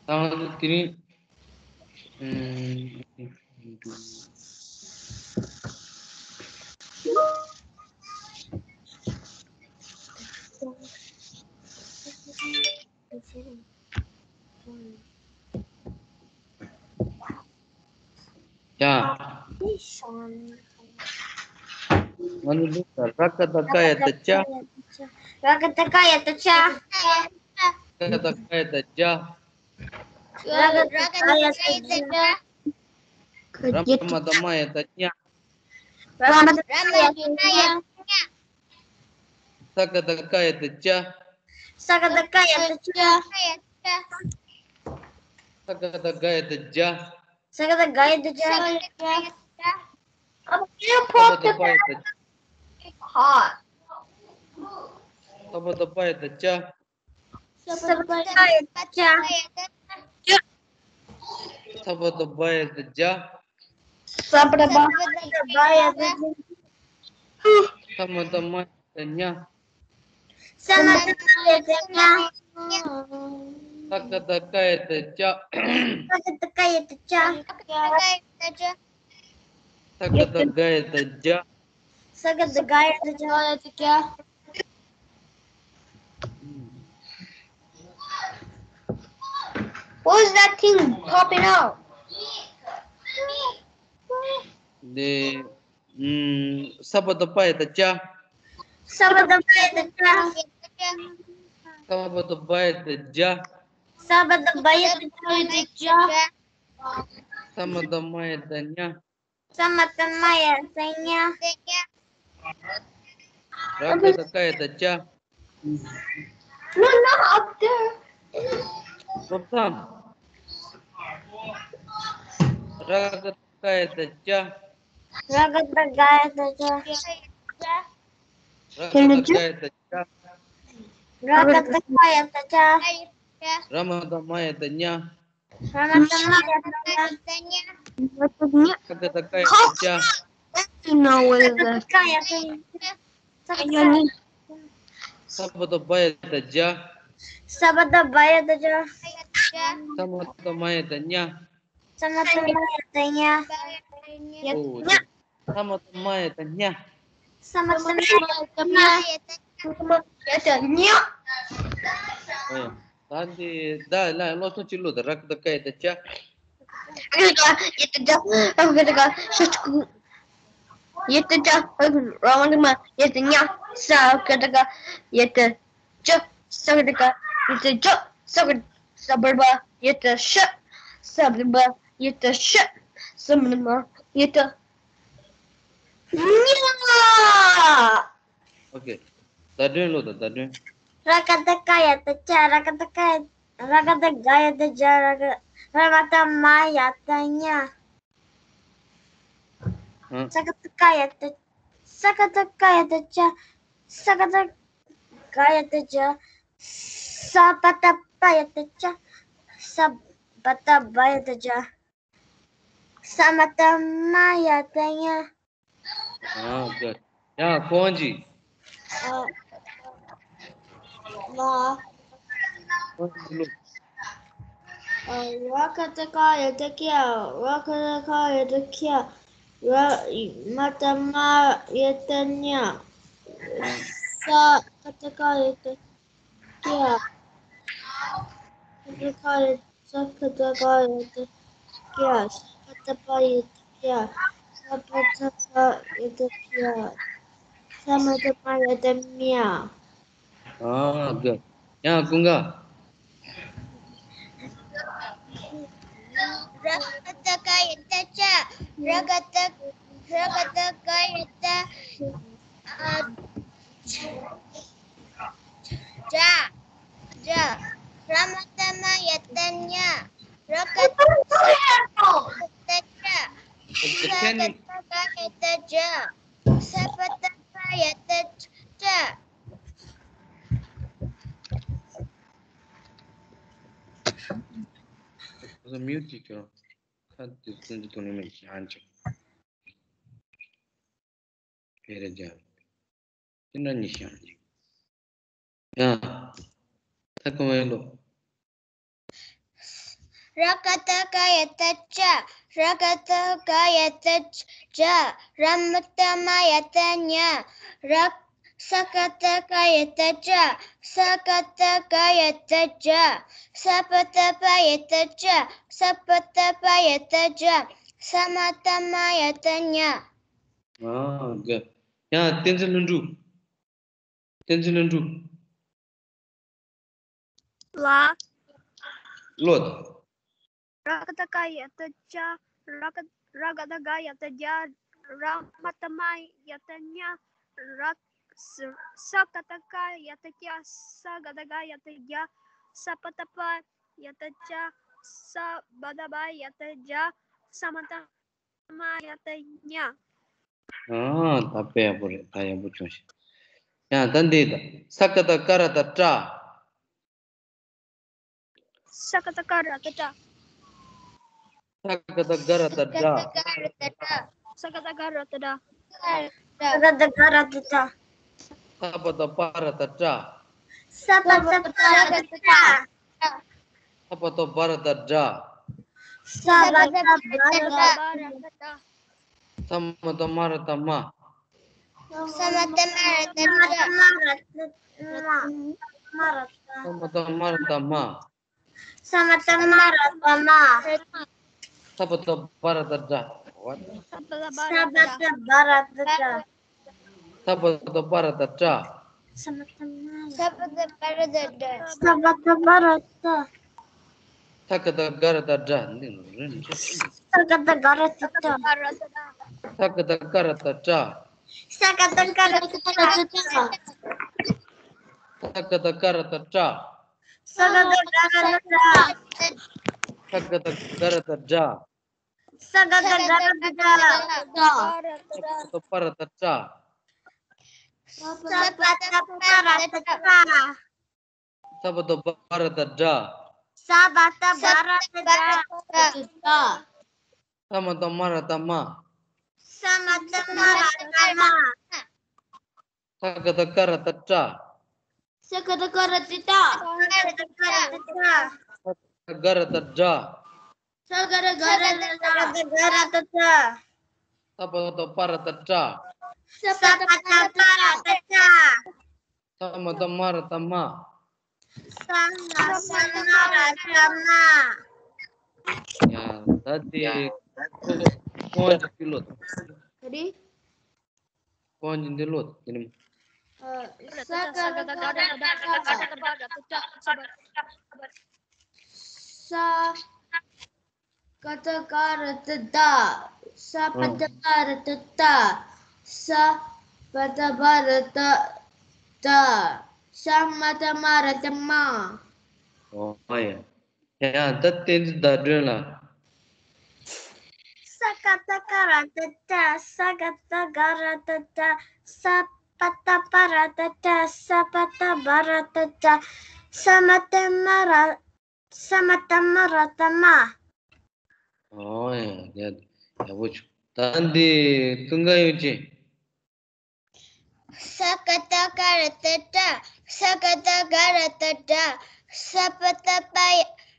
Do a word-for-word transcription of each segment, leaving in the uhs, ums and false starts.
ད་ང་ཚོ་དེ་རིང་། ཨམ། ཡ། ང་ནི་ལུག་དང་ར་ཀ་དང་ཀ་ཡ་དང་ཅ། ར་ཀ་དང་ཀ་ཡ་དང་ཅ། ཀ་དང་ཀ་ཡ་དང་ཇ། ར་ཀ་དང་ཀ་ཡ་དང་ཇ། ར་མ་དང་མ་ཡ་དང་ཉ། ར་མ་དང་མ་ཡ་དང་ཉ། ས་ཀ་དང་ཀ་ཡ་དང་ཅ། ས་ཀ་དང་ཀ་ཡ་དང་ཅ། ས་ཀ་དང་ག་ཡ་དང་ཇ། ས་ཀ་དང་ག་ཡ་དང་ཇ། ས་ཀ་དང་པ་ཡ་དང་ཇ། ས་པ་དང་པ་ཡ་དང་ཇ། ས་པ་དང་པ་ཡ་དང་ཇ། ས་པ་དང་པ་ཡ་དང་ཇ། ས་པ་དང་པ་ཡ་དང་ཇ། ས་མ་དང་མ་ཡ་དང་ཉ། ས་མ་དང་མ་ཡ་དང་ཉ། ས་ཀ་དང་ཀ་ཡ་དང་ཅ། ས་ཀ་དང་ཀ་ཡ་དང་ཅ། ས་ཀ་དང་ག་ཡ་དང་ཇ། ས་ཀ་དང་ག་ཡ་དང་ཇ། What is that thing popping out? ནས། ཨམ། ས་པ་དང་པ་ཡ་དང་ཅ། ས་པ་དང་པ་ཡ་དང་ཅ། ས་པ་དང་པ་ཡ་དང་ཇ། ས་པ་དང་པ་ཡ་དང་ཇ། ས་མ་དང་མ་ཡ་དང་ཉ། ས་མ་དང་མ་ཡ་དང་ཉ། ར་ཀ་དང་ཀ་ཡ་དང་ཅ། No, not up there. ཐོབ་ཐང་། ར་ཀ་དང་ཀ་ཡ་དང་ཅ། ར་ཀ་དང་ག་ཡ་དང་ཅ། ར་ཀ་དང་ག་ཡ་དང་ཅ། ར་ཀ་དང་ག་ཡ་དང་ཅ། ར་མ་དང་མ་ཡ་དང་ཉ། ར་མ་དང་མ་ཡ་དང་ཉ། ས་ཀ་དང་ཀ་ཡ་དང་ཅ། ས་ཀ་དང་ཀ་ཡ་དང་ཉ། ས་པ་དང་པ་ཡ་དང་ཇ། ས་པ་དང་པ་ཡ་དང་ཇ། ས་མ་དང་མ་ཡ་དང་ཉ། ས་མ་དང་མ་ཡ་དང་ཉ། ཨོ། ས་མ་དང་མ་ཡ་དང་ཉ། ས་མ་དང་མ་ཡ་དང་ཉ། ཡ་དང་ཉ། ཨོ། ད་འདི་ད་ལ་སློབ་ཚན་གཅིག་བློ་དང་ར་ཀ་དང་ཀ་ཡ་དང་ཅ། ཡ་དང་ཇ། ཡ་དང་ཇ། ཡ་དང་ཇ། ཤ་ཆུ་ཀུ། ཡ་དང་ཇ། ར་མ་དང་མ་ཡ་དང་ཉ། ས་ཀ་དང་ཀ་ཡ་དང་ཇ། ས་ཀ་དང་ཀ་ཡ་དང་ཇ། ས་ཀ་ས་པ་དང་པ་ཡ་དང་ཤ། ས་པ་དང་པ་ཡ་དང་ཤ། ས་མ་དང་མ་ཡ་དང་ཉ། ཨོ་ཁེ། བརྡ་སྤྲོད་ཀློག་དང་བརྡ་སྤྲོད། ར་ཀ་དང་ཀ་ཡ་དང་ཅ། ར་ཀ་དང་ཀ་ཡ། ར་ཀ་དང་ག་ཡ་དང་ཇ། ར་ཀ་ར་མ་དང་མ་ཡ་དང་ཉ། ཨ། ས་ཀ་དང་ཀ་ཡ་དང་། ས་ཀ་དང་ཀ་ཡ་དང་ཅ། ས་ཀ་དང་ག་ཡ་དང་ཇ། ས་པ་དང་པ་ཡ་དང་ཅ། ས་པ་དང་པ་ཡ་དང་ཇ། ས་མ་དང་མ་ཡ་དང་ཉ། ཨ། ཡ། ཡ། ཁོང་ཅི། ཨ། ལ། ཁོང་ཅི་ལུག་ཨ། ར་ཀ་དང་ག་ཡ་དང་ཀྱ། ར་ཀ་དང་ག་ཡ་དང་ཀྱ། ར་མ་དང་མ་ཡ་དང་ཉ། ས་ཀ་དང་ག་ཡ་དང་ཀྱ། ས་ཀ་དང་ག་ཡ། ས་ཀ་དང་ག་ཡ་དང་ཀྱ། ས་པ་དང་པ་ཡ་དང་ཀྱ། ས་པ་དང་པ་ཡ་དང་ཀྱ། ས་མ་དང་མ་ཡ་དང་མྱ། ཨ། ག་ཡ་ཀུན་དགའ། ར་ཀ་དང་ག་ཡ་དང་ཅ། ར་ཀ་དང་ར་ཀ་དང་ག་ཡ་དང་ཨ། ཇ། ཇ། ར་མ་དང་མ་ཡ་དང་ཉ། ར་ཀ་དང་ཇ། ས་ཀ་དང་ག་ཡ་དང་ཇ། ས་པ་དང་པ་ཡ་དང་ཅ། ཁོ་ཚོ་མིའུ་ཊི་ཁྱོད་ཁ་དེ་ཚོན་གྱི་དོན་ནི་མེད་ཀྱི་ཨ་འཇོག་ཕེ་རེ་ཇ། ཅི་འདྲ་ཉི་ཤང་ཡིན། ཡ། ད་གོ་བའི་ལོ། ར་ག་བཏགས་རྒ་ཡ་བཏགས་རྒྱ། ར་ག་བཏགས་རྒ་ཡ་བཏགས་རྒྱ། ར་མ་བཏགས་རྨ་ཡ་བཏགས་རྨྱ། ར། ས་ག་བཏགས་སྒ་ཡ་བཏགས་སྒྲ། ས་ག་བཏགས་སྒ་ཡ་བཏགས་སྒྲ། ས་པ་བཏགས་སྦ་ཡ་བཏགས་སྦྱ། ས་པ་བཏགས་སྦ་ཡ་བཏགས་སྦྱ། ས་མ་བཏགས་སྨ་ཡ་བཏགས་སྨྱ། ཨ། དགའ། ཡང་བསྟན་འཛིན་ལྷུན་གྲུབ། བསྟན་འཛིན་ལྷུན་གྲུབ། ལ། ཀློག་དང་། ར་ག་བཏགས་རྒ་ཡ་བཏགས་རྒྱ། ར་ག་ར་ག་བཏགས་རྒ་ཡ་བཏགས་རྒྱ། ར་མ་བཏགས་རྨ་ཡ་བཏགས་རྨྱ། ར། ས་ས་ག་བཏགས་སྒ་ཡ་བཏགས་སྒྱ། ས་ག་བཏགས་སྒ་ཡ་བཏགས་སྒྱ། ས་པ་བཏགས་སྦ་ཡ་བཏགས་སྦྱ། ས་བ་བཏགས་སྦ་ཡ་བཏགས་སྦྱ། ས་མ་བཏགས་སྨ་ཡ་བཏགས་སྨྱ། ཨ། ད་དཔེ་ཡག་པོ་རེད། ད་ཡག་པོ་བྱུང་ཤག་ཡང་ད་འདི་ད། ས་ག་བཏགས་སྐ་ར་བཏགས་སྐྲ། ས་ག་བཏགས་སྐ་ར་བཏགས་སྐྲ། ས་ག་བཏགས་སྒ་ར་བཏགས་སྒྲ། ས་ག་བཏགས་སྒ་ར་བཏགས་སྒྲ། ས་ག་བཏགས་སྒ་ར་བཏགས་སྒྲ། ས་བ་བཏགས་སྦ་ར་བཏགས་སྦྲ། ས་བ་བཏགས་སྦ་ར་བཏགས་སྦྲ། ས་བ་བཏགས་སྦ་ར་བཏགས་སྦྲ། ས་བ་བཏགས་སྦ་ར་བཏགས་སྦྲ། ས་མ་བཏགས་སྨ་ར་བཏགས་སྨྲ། ས་མ་བཏགས་སྨ་ར་བཏགས་སྨྲ། ས་མ་བཏགས་སྨ་ར་བཏགས་སྨྲ། ས་མ་བཏགས་སྨ་ར་བཏགས་སྨྲ། ས་མ་བཏགས་སྨ་ར་བཏགས་སྨྲ། ས་བ་བཏགས་སྦ་ར་བཏགས་སྦྲ། ས་བ་བཏགས་སྦ་ར་བཏགས་སྦྲ། ས་བ་བཏགས་སྦ་ར་བཏགས་སྦྲ། ས་མ་བཏགས་སྨ་ར། ས་བ་བཏགས་སྦ་ར་བཏགས་སྦྲ། ས་བ་བཏགས་སྦ་ར་བཏགས་སྦྲ། ས་ག་བཏགས་སྒ་ར་བཏགས་སྒྲ། འདི་རེད། ས་ག་བཏགས་སྒ་ར་བཏགས་སྒྲ། ས་ག་བཏགས་སྐ་ར་བཏགས་སྐྲ། ས་ག་བཏགས་སྐ་ར་བཏགས་སྐྲ། ས་ག་བཏགས་སྐ་ར་བཏགས་སྐྲ། ས་ག་བཏགས་སྐ་ར་བཏགས་སྐྲ། ས་ག་བཏགས་སྒ་ར་བཏགས་སྒྲ། ས་ག་བཏགས་སྒ་ར་བཏགས་སྒྲ། ས་བ་བཏགས་སྦ་ར་བཏགས་སྦྲ། ས་བ་བཏགས་སྦ་ར་བཏགས་སྦྲ། ས་བ་བཏགས་སྦ་ར་བཏགས་སྦྲ། ས་བ་བཏགས་སྦ་ར་བཏགས་སྦྲ། ས་མ་བཏགས་སྨ་ར་བཏགས་སྨྲ། ས་མ་བཏགས་སྨ་ར་བཏགས་སྨྲ། ས་ག་བཏགས་སྐ་ར་བཏགས་སྐྲ། ས་ག་བཏགས་སྐ་ར་བཏགས་སྐྲ། ས་ག་བཏགས་སྐ་ར་བཏགས་སྐྲ། ས་བ་བཏགས་སྒ་ར་བཏགས་སྒྲ། ས་ག་བཏགས་སྒ་ར་བཏགས་སྒྲ། ས་བ་བཏགས་སྦ་ར་བཏགས་སྦྲ། ས་བ་བཏགས་སྦ་ར་བཏགས་སྦྲ། ས་མ་བཏགས་སྨ་ར་བཏགས་སྨྲ། ས་མ་བཏགས་སྨ་ར་བཏགས་སྨྲ། ཡ། ད་དེ་ཁོ་ཁོ་ཅིག་ཀློག་དང་། ག་རེ། ཁོ་ཅིག་འདི་ཀློག་དང་། དེ་ནི། ས་ག་བཏགས་སྒ་ར་བཏགས་སྒྲ། ས་ག་བཏགས་སྒ་ར་བཏགས་སྒྲ། ས་བ་བཏགས་སྦ་ར་བཏགས་སྦྲ། ས་བ་བཏགས་སྦ་ར་བཏགས་སྦྲ། ས་མ་བཏགས་སྨ་ར་བཏགས་སྨྲ། ཨོ་ཡ། ཡ། ད་བསྟན་འཛིན་ཟླ་སྒྲོན་ལགས། ས་ག་བཏགས་སྒ་ར་བཏགས་སྒྲ། ས་ག་བཏགས་སྒ་ར་བཏགས་སྒྲ། ས་བ་བཏགས་སྦ་ར་བཏགས་སྦྲ། ས་བ་བཏགས་སྦ་ར་བཏགས་སྦྲ། ས་མ་བཏགས་སྨ་ར། ས་མ་བཏགས་སྨ་ར་བཏགས་སྨྲ། ཨོ་ཡ། ཡ། ཡག་པོ་བྱུང་། ད་འདི་ཀུན་དགའ་ཡོན་ཅན། ས་ག་བཏགས་སྒ་ར་བཏགས་སྒྲ། ས་ག་བཏགས་སྒ་ར་བཏགས་སྒྲ། ས་བ་བཏགས་སྦ་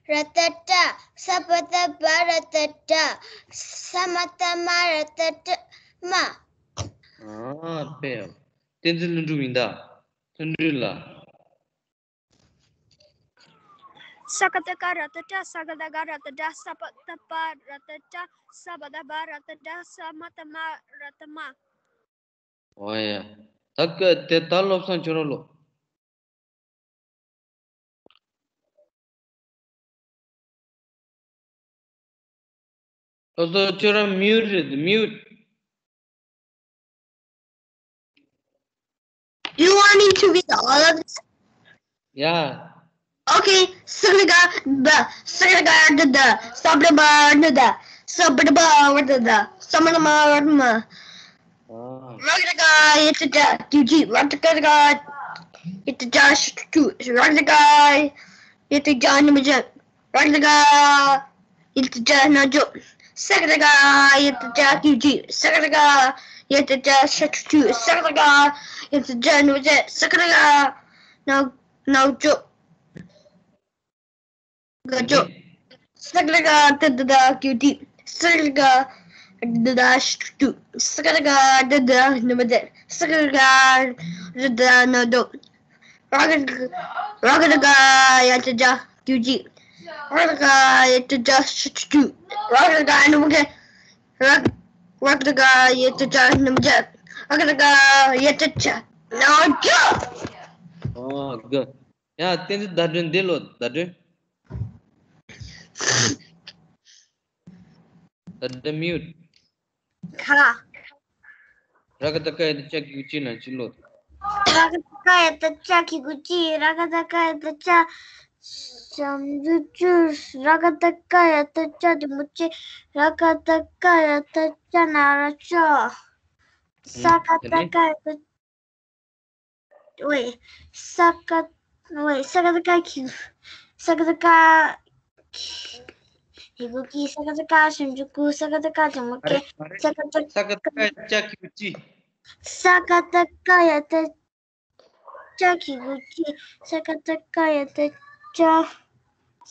ར་བཏགས་སྦྲ། ས་བ་བཏགས་སྦ་ར་བཏགས་སྦྲ། ས་མ་བཏགས་སྨ་ར་བཏགས་སྦྲ། སྨྲ། ཨ། དཔེ་ཡག། བསྟན་འཛིན་ལྷུན་གྲུབ་ཡིན་ད། ལྷུན་གྲུབ་ལགས། ས་ག་བཏགས་སྐ་ར་བཏགས་སྐྲ། ས་ག་བཏགས་སྒ་ར་བཏགས་སྒྲ། ས་བ་བཏགས་སྦ་ར་བཏགས་སྦྲ། ས་བ་བཏགས་སྦ་ར་བཏགས་སྦྲ། ས་མ་བཏགས་སྨ་ར་བཏགས་སྨྲ། ཨོ་ཡ། ད་སྐད་དེ་ད་བློ་བཟང་ཁྱོད་རང་ཀློག། བློ་བཟང་ཁྱོད་རང་མིའུཊ་རེད། མིའུཊ། You want me to read all of this? Yeah. Okay. Sagrada, sagrada, da, da, sabraba, da, da, sabraba, da, da, samanama, ma. Ah. Ragada, ita, da, Q G, ragada, ita, da, sh-, tu, ragada, ita, da, namaja. Ragdaga, iltija najo. Sagdaga, iltija kiji. Sagdaga, iltija shachuchu. Sagdaga, iltija nuje. Sagdaga, na, najo. Gajo. Sakaraka da da da cutie. Sakaraka da da shutu. Sakaraka da da number. Sakaraka da da no do. Rakaraka rakaraka ya da da cutie. Rakaraka ya da da shutu. Rakaraka number. Rak rakaraka ya da da number. Rakaraka ya da da no do. Oh, good. ཡ། བསྟན་འཛིན་ཟླ་སྒྲོན་འདི་ལོ་ཟླ་སྒྲོན། ཟླ་སྒྲོན་mute། ཁ། ར་ག་བཏགས་རྐ་ཡ་བཏགས་རྐྱ་གི་གུ་ཅི་ལ་ཅི་ལོ། ར་ག་བཏགས་རྐ་ཡ་བཏགས་རྐྱ་གི་གུ་ཅི། ར་ག་བཏགས་རྐ་ཡ་བཏགས་རྐྱ་ཞབས་ཀྱུ་ཅུ། ར་ག་བཏགས་རྐ་ཡ་བཏགས་རྐྱ་འགྲེང་བུ་ཅི། ར་ག་བཏགས་རྐ་ཡ་བཏགས་རྐྱ་ན་རོ་ཅོ། ས་ག་བཏགས་རྐ་ཡ་བཏགས། ཝེ། ས་ཀ། ཝེ། ས་ཀ་བཏགས་སྐ་གི། ས་ཀ་བཏགས་སྐ་གི་གུ་གི། ས་ཀ་བཏགས་སྐ་ཞབས་ཀྱུ་ཀུ། ས་ཀ་བཏགས་སྐ་འགྲེང་བུ་སྐེ། ས་ཀ་བཏགས། ས་ཀ་བཏགས་སྐ་ཡ་བཏགས་རྐྱ་གི་གུ་ཅི། ས་ཀ་བཏགས་སྐ་ཡ་བཏགས་རྐྱ་གི་གུ་གི། ས་ཀ་བཏགས་སྐ་ཡ་བཏགས་རྐྱ།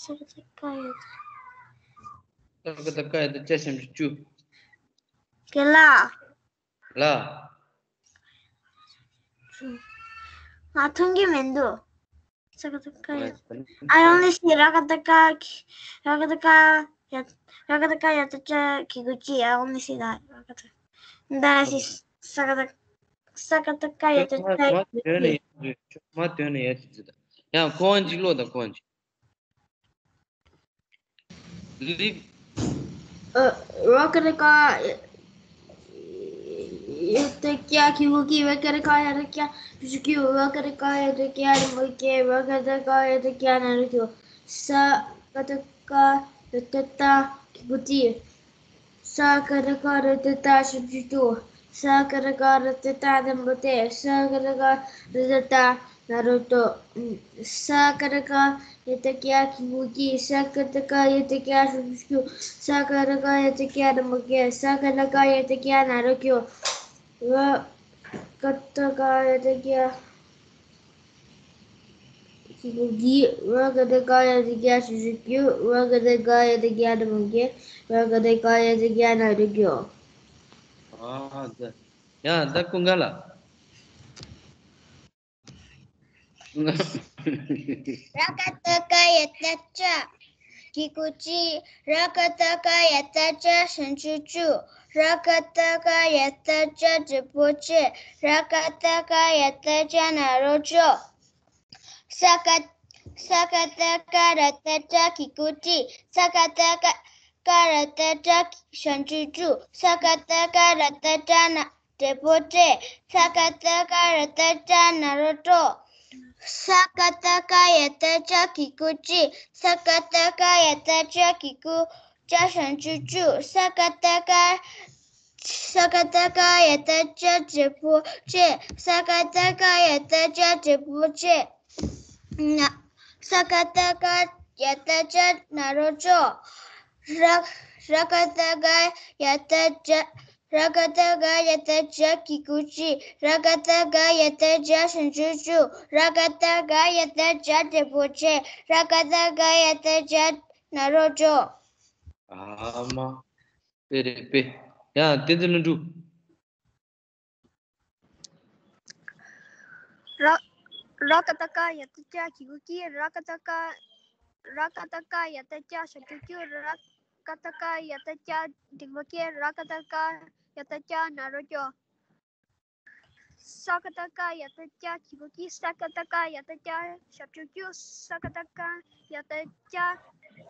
ས་ཀ་བཏགས་སྐ་ཡ་བཏགས། ས་ཀ་བཏགས་སྐ་ཡ་བཏགས་རྐྱ་ཞབས་ཀྱུ་ཅུ། རྒན་ལགས། ལ། ང་མཐོང་གི་མི་འདུག་ས་ཀ་བཏགས་སྐ་ཡ། I only see ར་ག་བཏགས་སྐ་གི། ར་ག་བཏགས་སྐ་ཡ། ར་ག་བཏགས་སྐ་ཡ་བཏགས་རྐྱ་གི་གུ་ཅི། I only see that ར་ག་བཏགས། ད་ཤི། ས་ཀ་བཏགས། ས་ཀ་བཏགས་སྐ་ཡ་བཏགས་རྐྱ་གི་གུ་ཅི། མ་དོན་ནས་ཡ་ཅི་ཅི་ད། ཡང་ཁོང་ཅིག་ལོ་དང་ཁོང་ཅིག་ལིབ། ར་ག་བཏགས་སྐ་ཡ་བཏགས་རྐྱ་གི་གུ་གི། ར་ག་བཏགས་སྐ་ཡ་བཏགས་རྐྱ་ཞབས་ཀྱུ་ཀྱུ། ར་ག་བཏགས་སྐ་ཡ་བཏགས་རྐྱ་འགྲེང་བུ་སྐེ། ར་ག་བཏགས་སྐ་ཡ་བཏགས་རྐྱ་ན་རོ་ཀྱོ། ས་ཀ་བཏགས་སྐ་ཡ་བཏགས་རྐྱ་གི་གུ་ཅི། ས་ཀ་བཏགས་སྐ་ཡ་བཏགས་རྐྱ་ཞབས་ཀྱུ་ཀྱུ། ས་ཀ་བཏགས་སྐ་ཡ་བཏགས་རྐྱ་འགྲེང་བུ་སྐེ། ས་ཀ་བཏགས་སྐ་ཡ་བཏགས་རྐྱ་ན་རོ་ཀྱོ། ས་ཀ་བཏགས་སྐ་ཡ་བཏགས་རྐྱ་གི་གུ་གི། ས་ཀ་བཏགས་སྐ་ཡ་བཏགས་རྐྱ་ཞབས་ཀྱུ་ཀྱུ། ས་ཀ་བཏགས་སྐ་ཡ་བཏགས་རྐྱ་འགྲེང་བུ་སྐེ། ས་ཀ་བཏགས་སྐ་ཡ་བཏགས་རྐྱ་ན་རོ་ཀྱོ། ར་ག་བཏགས་སྐ་ཡ་བཏགས་རྐྱ་གི་གུ་གི། ར་ག་བཏགས་སྐ་ཡ་བཏགས་རྐྱ་ཞབས་ཀྱུ་ཀྱུ། ར་ག་བཏགས་སྐ་ཡ་བཏགས་རྐྱ་འགྲེང་བུ་སྐེ། ར་ག་བཏགས་སྐ་ཡ་བཏགས་རྐྱ་ན་རོ་ཀྱོ། ཨ་ད། ཡ་ད་ཀུན་དགའ་ལགས། ཀུན་དགའ། ར་ག་བཏགས་རྐ་ཡ་བཏགས་རྐྱ་གི་གུ་ཅི། ར་ག་བཏགས་རྐ་ཡ་བཏགས་རྐྱ་ཞབས་ཀྱུ་ཀྱུ། ར་ག་བཏགས་རྐ་ཡ་བཏགས་རྐྱ་འགྲེང་བུ་ཅི། ར་ག་བཏགས་རྐ་ཡ་བཏགས་རྐྱ་ན་རོ་ཀྱོ། ས་ཀ། ས་ཀ་བཏགས་སྐ་ཡ་བཏགས་རྐྱ་གི་གུ་ཅི། ས་ཀ་བཏགས་སྐ་ཡ་བཏགས་རྐྱ་ཞབས་ཀྱུ་ཀྱུ། ས་ཀ་བཏགས་སྐ་ཡ་བཏགས་རྐྱ་ན་འགྲེང་བུ་སྐེ། ས་ཀ་བཏགས་སྐ་ཡ་བཏགས་རྐྱ་ན་རོ་ཀྱོ། ས་ཀ་བཏགས་སྐ་ཡ་བཏགས་རྐྱ་གི་གུ་ཅི། ས་ཀ་བཏགས་སྐ་ཡ་བཏགས་རྐྱ་གི་གུ་ཀྱ་ཞབས་ཀྱུ་ཀྱུ། ས་ཀ་བཏགས་སྐ་ས་ཀ་བཏགས་སྐ་ཡ་བཏགས་རྐྱ་འགྲེང་བུ་སྐེ། ས་ཀ་བཏགས་སྐ་ཡ་བཏགས་རྐྱ་འགྲེང་བུ་སྐེ། ན། ས་ཀ་བཏགས་སྐ་ཡ་བཏགས་རྐྱ་ན་རོ་ཀྱོ། ར། ར་ག་བཏགས་རྐ་ཡ་བཏགས་རྐྱ། ར་ག་བཏགས་རྐ་ཡ་བཏགས་རྐྱ་གི་གུ་ཅི། ར་ག་བཏགས་རྐ་ཡ་བཏགས་རྐྱ་ཞབས་ཀྱུ་ཀྱུ། ར་ག་བཏགས་རྐ་ཡ་བཏགས་རྐྱ་འགྲེང་བུ་སྐེ། ར་ག་བཏགས་རྐ་ཡ་བཏགས་རྐྱ་ན་རོ་ཀྱོ། ཨ་མ། དཔེ་རེད་དཔེ། ཡ་བསྟན་འཛིན་ལྷུན་གྲུབ། ར། ར་ག་བཏགས་རྐ་ཡ་བཏགས་རྐྱ་གི་གུ་གི། ར་ག་བཏགས་རྐ་ར་ག་བཏགས་རྐ་ཡ་བཏགས་རྐྱ་ཞབས་ཀྱུ་ཀྱུ། ར་ག་བཏགས་རྐ་ཡ་བཏགས་རྐྱ་འགྲེང་བུ་སྐེ། ར་ག་བཏགས་རྐ་ཡ་བཏགས་རྐྱ་ན་རོ་ཀྱོ། ས་ཀ་བཏགས་རྐ་ཡ་བཏགས་རྐྱ་གི་གུ་གི། ས་ཀ་བཏགས་རྐ་ཡ་བཏགས་རྐྱ་ཞབས་ཀྱུ་ཀྱུ། ས་ཀ་བཏགས་རྐ་ཡ་བཏགས་རྐྱ་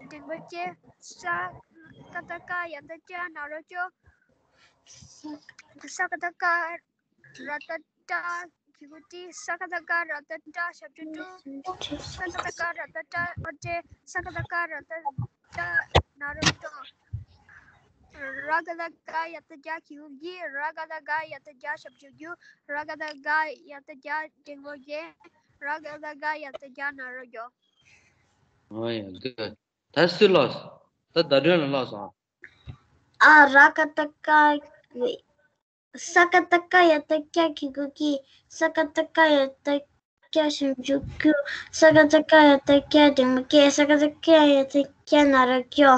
འགྲེང་བུ་སྐེ། ས་ཀ་བཏགས་རྐ་ཡ་བཏགས་རྐྱ་ན་རོ་ཀྱོ། ས་ཀ་བཏགས་རྐ་ར་བཏགས་རྐྲ་གི་གུ་ཀྲི། ས་ཀ་བཏགས་རྐ་ར་བཏགས་རྐྲ་ཞབས་ཀྱུ་ཀྲུ། ས་ཀ་བཏགས་རྐ་ར་བཏགས་རྐྲ་ཨོ་ཏྲེ། ས་ཀ་བཏགས་རྐ་ར་བཏགས་རྐྲ་ན་རོ་ཀྲོ། ར་ག་བཏགས་རྒ་ཡ་བཏགས་རྒྱ་གི་གུ་གི། ར་ག་བཏགས་རྒ་ཡ་བཏགས་རྒྱ་ཞབས་ཀྱུ་རྒྱུ། ར་ག་བཏགས་རྒ་ཡ་བཏགས་རྒྱ་འགྲེང་བུ་རྒྱལ། ར་ག་བཏགས་རྒ་ཡ་བཏགས་རྒྱ་ན་རོ་རྒྱོ། ཨོ་ཡ་གི། ད་སུ་ལོས། ད་ཟླ་སྒྲོན་ལ་ལོས་སོང་། ཨ། ར་ག་བཏགས་རྒ། ས་ཀ་བཏགས་སྐ་ཡ་བཏགས་སྐྱ་གི་གུ་གི། ས་ཀ་བཏགས་སྐ་ཡ་བཏགས། རྒྱ་ཞབས་ཀྱུ་རྒྱུ། ས་ག་བཏགས་སྒ་ཡ་བཏགས་སྒྱ་འགྲེང་བུ་སྒྱེ། ས་ག་བཏགས་སྒ་ཡ་བཏགས་སྒྱ་ན་རོ་སྒྱོ།